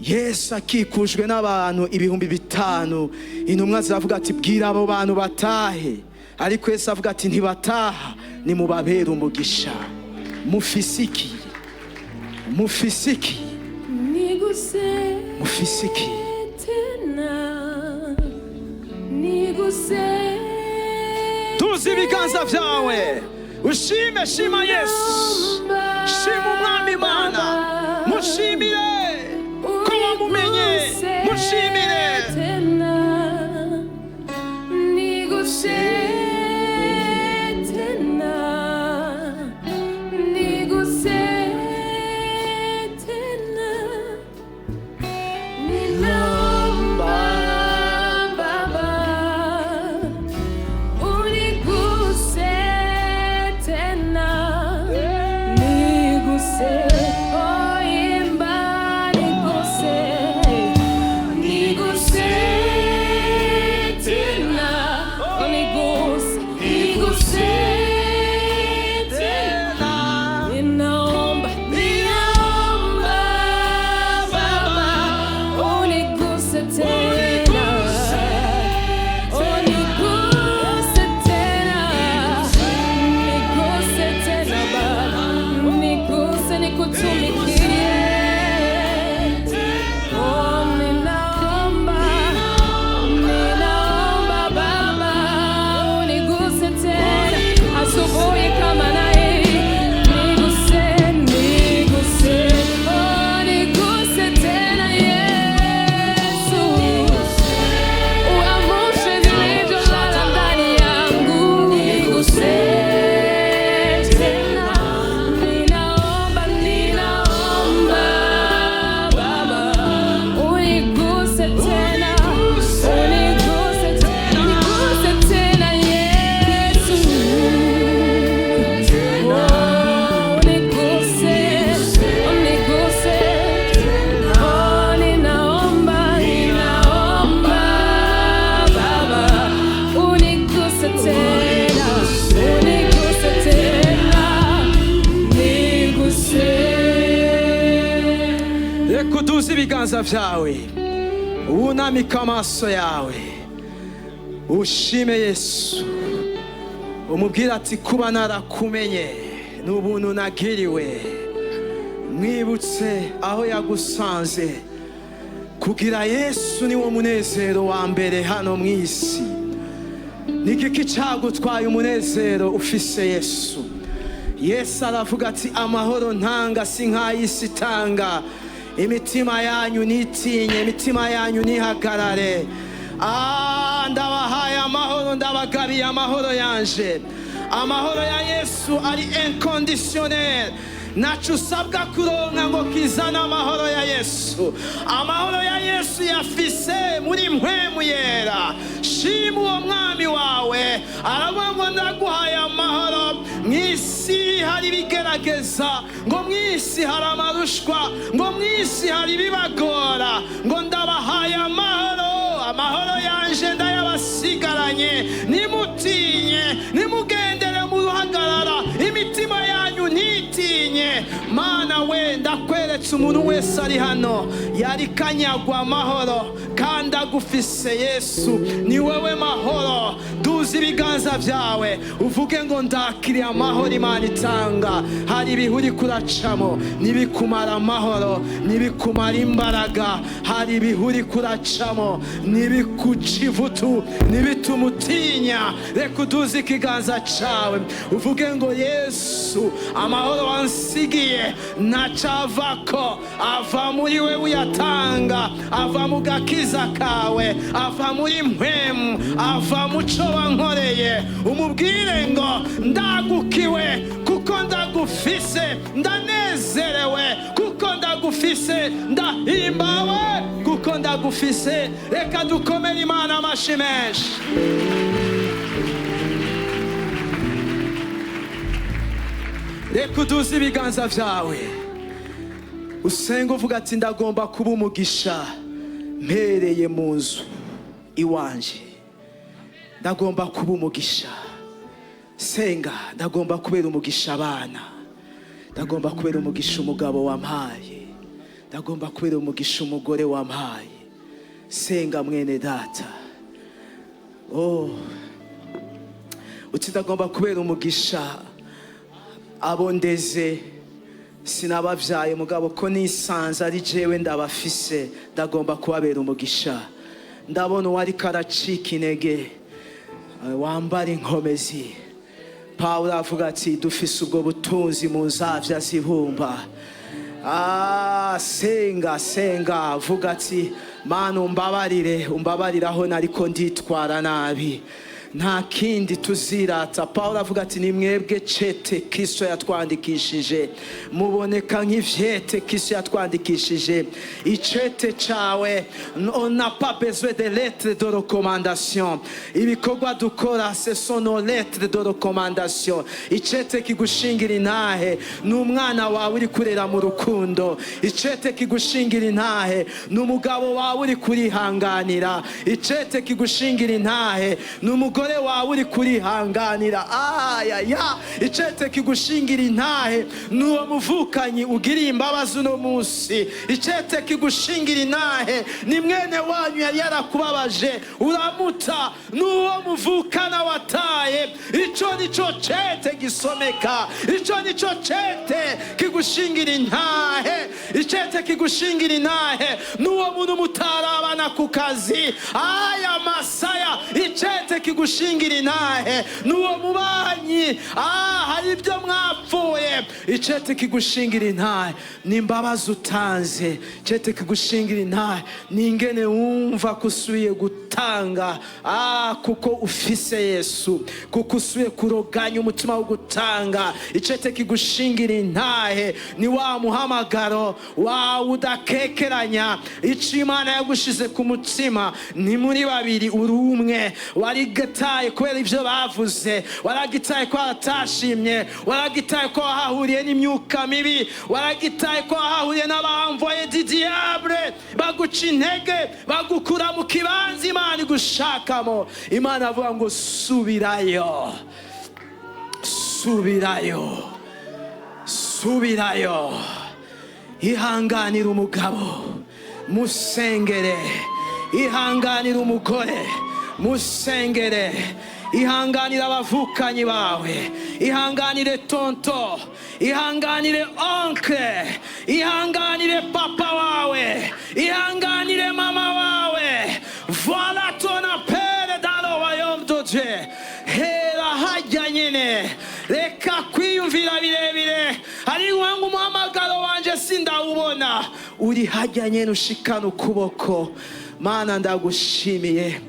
Yesu akikujwe n'abantu 5000, intumwa ziravuga ati bwira abo bantu batahe. Ariko Yesu avuga ati ntibataha, nimubabere umugisha. Mufise iki? Mufise iki? Niguse Mufise iki? tena, niguse. Tuzi ibiganza vyawe, ushime, shima Yesu, shima Umwami Imana, mushimire ko wamumenye, mushimire. Tena, niguse tena, niguse tena, ninaomba Baba, uniguse tena, niguse, oh imba, niguse, niguse tena, uniguse, niguse tena, ninaomba, ninaomba Baba, uniguse tena. Uniguse tena, niguse tena Baba, niguse nikutumikie. Oh, ninaomba, ninaomba Baba, uniguse tena, asubuhi kama na hii, niguse, niguse, oh, niguse tena Yesu. Uamshe vilivyolala ndani yangu, niguse tena. Ninaomba, ninaomba Baba, uniguse tena, uniguse tena, niguse tena Yesu. Oh, uniguse, uniguse. Oh, ninaomba, ninaomba Baba, uniguse tena, uniguse tena, niguse. Reka uduze ibiganza vyawe, wunamike amaso yawe, ushime Yesu, umubwire ati kuba narakumenye ni ubuntu nagiriwe. Mwibutse aho yagusanze. Kugira Yesu ni wo munezero wa mbere hano mu isi. Ni igiki cagutwaye umunezero ufise Yesu? Yesu aravuga ati amahoro ntanga si nk'ay'isi itanga. Imitima yanyu ntitinye, imitima yanyu ntihagarare. Ndabahaye amahoro, ndabagabiye amahoro yanje. Amahoro ya Yesu ari inconditionnel. Ntaco usabwa kuronka ngo kizane amahoro ya Yesu. Amahoro ya Yesu yafise muri mpwemu yera. Shima uwo mwami wawe, aravuga ngo ndaguhaye amahoro. Mw'isi hari ibigerageza, ngo mw'isi hari amarushwa, ngo mw'isi hari ibibagora, ngo ndabahaye amahoro, amahoro yanje ndayabasigaranye. Nimutinye, nimugendere mu ruhagarara, imitima yanyu ntitinye. Mana we, ndakweretse umuntu wese ari hano yari kanyagwa amahoro kandi agufise Yesu, ni wewe mahoro. Duza ibiganza vyawe uvuge ngo ndakiriye amahoro Imana itanga. Hari ibihe uri kuracamo nibikumara amahoro, nibikumara imbaraga. Hari ibihe uri kuracamo nibikuca ivutu, nibituma utinya. Reka uduze ikiganza cawe uvuge ngo Yesu, amahoro wansigiye ntacavako, ava muri we uyatanga, ava mu gakiza kawe, ava muri mpwemu, ava mu co wankoreye. Umubwire ngo ndagukiwe kuko ndagufise, ndanezerewe kuko. Ndagufise, ndahimbawe kuko ndagufise. Reka dukomere Imana amashi menshi. Reka uduze ibiganza vyawe, usenga uvuga ati: "Ndagomba kuba umugisha mpereye mu nzu iwanje. Ndagomba kuba umugisha." Senga: "Ndagomba kubera umugisha abana, ndagomba kubera umugisha umugabo wampaye, ndagomba kubera umugisha umugore wampaye." Senga, mwene data. Oh, uti: "Ndagomba kubera umugisha abo ndeze. Sinababyaye, mugabo ko nisanze ari jewe ndabafise, ndagomba kubabera umugisha." Ndabona uwariko aracika intege. Wambara inkomezi. Pawulo avuga ati: "Dufise ubwo butunzi mu nzavya z'ibumba." Ah, senga, senga, vuga ati: "Mana, umbabarire, umbabarire aho nariko nditwara nabi." Nta kindi tuzirata. Pawulo avuga ati: "Ni mwebwe cete Kristo yatwandikishije, muboneka nk'ivyete Kristo yatwandikishije." Icete cawe, on n'a pas besoin de lettres de recommandation. Ibikorwa dukora, ce sont nos lettres de recommandation. Icete kigushingira intahe ni umwana wawe uri kurera mu rukundo. Icete kigushingira intahe ni umugabo wawe uri kurihanganira. Icete kigushingira intahe ni umugore wawe uri kurihanganira. Ayaya, icete kigushingira intahe ni uwo muvukanyi ugiriye imbabazi uno munsi. Icete kigushingira intahe ni mwene wanyu yari yarakubabaje uramuta, n'uwo muvukana wataye. Ico nico cete gisomeka, ico nico cete kigushingira intahe. Icete kigushingira intahe n'uwo muntu mutarabana ku kazi aya masaya. Icete kigushingira intahe n'uwo mubanyi, hari ibyo mwapfuye. Icete kigushingira intahe ni imbabazi utanze. Icete kigushingira intahe ni ingene wumva ko usubiye gutanga, kuko ufise Yesu, kuko usubiye kuroganya umutima wo gutanga. Icete kigushingira intahe ni wa muhamagaro wawe udakekeranya. Ico Imana yagushize ku mutima, ni muri babiri, uri umwe. Warigataye kubera ibyo bavuze, waragitaye ko watashimye, waragitaye ko wahahuriye n'imyuka mibi, waragitaye ko wahahuriye n'aba envoyés du diable baguca intege, bagukura mu kibanza Imana igushakamo. Imana avuga ngo: "Subirayo, subirayo, subirayo." Ihanganira umugabo, musengere. Ihanganira umugore, musengere. Ihanganire abavukanyi bawe, ihanganire tonton, ihanganire oncle, ihanganire papa wawe, ihanganire mama wawe. Voilà ton appel dans le royaume de Dieu. Hera hajya nyine, reka kwiyumvira birebire. Hari ngo umuhamagaro wanje sindawubona. Uri hajya nyine, ushikana ukuboko. Mana, ndagushimiye,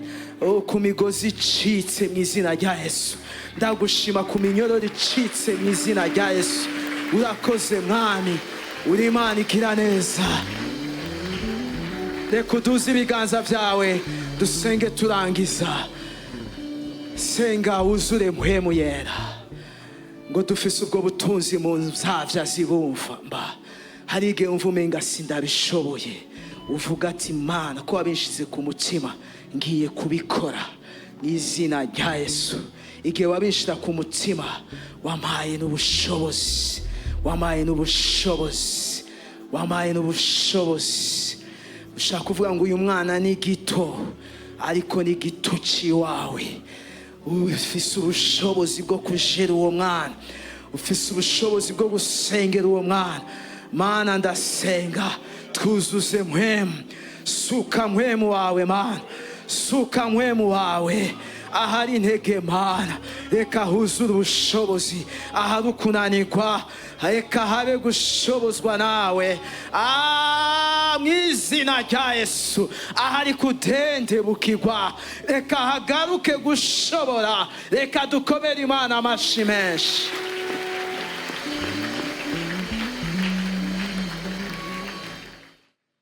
oh, ku migozi icitse mu izina rya Yesu. Ndagushima ku minyororo icitse mu izina rya Yesu. Urakoze Mwami, uri Imana igira neza. Reka uduze ibiganza byawe, dusenge turangiza. Senga wuzure Mpwemu Yera ngo: "Dufise ubwo butunzi mu nzavya zibumva mba." Hari igihe wumva umenga sindabishoboye, uvuga ati: "Mana, ko wabinshize ku mutima, ngiye kubikora mu izina rya Yesu. Igihe wabinshira ku mutima, wampaye n'ubushobozi, wampaye n'ubushobozi, wampaye n'ubushobozi." Ushaka kuvuga ngo uyu mwana ni gito, ariko ni gito ciwawe. Ufise ubushobozi bwo kujera uwo mwana, ufise ubushobozi bwo gusengera uwo mwana. Mana, ndasenga, twuzuze Mpwemu. Suka Mpwemu wawe, Mana, suka Mpwemu wawe. Ahari intege, Mana, reka huzure ubushobozi. Ahari ukunanirwa, reka habe gushobozwa nawe. Ah, mu izina rya Yesu, ahari kudendebukirwa, reka hagaruke gushobora. Reka dukomere Imana amashi menshi.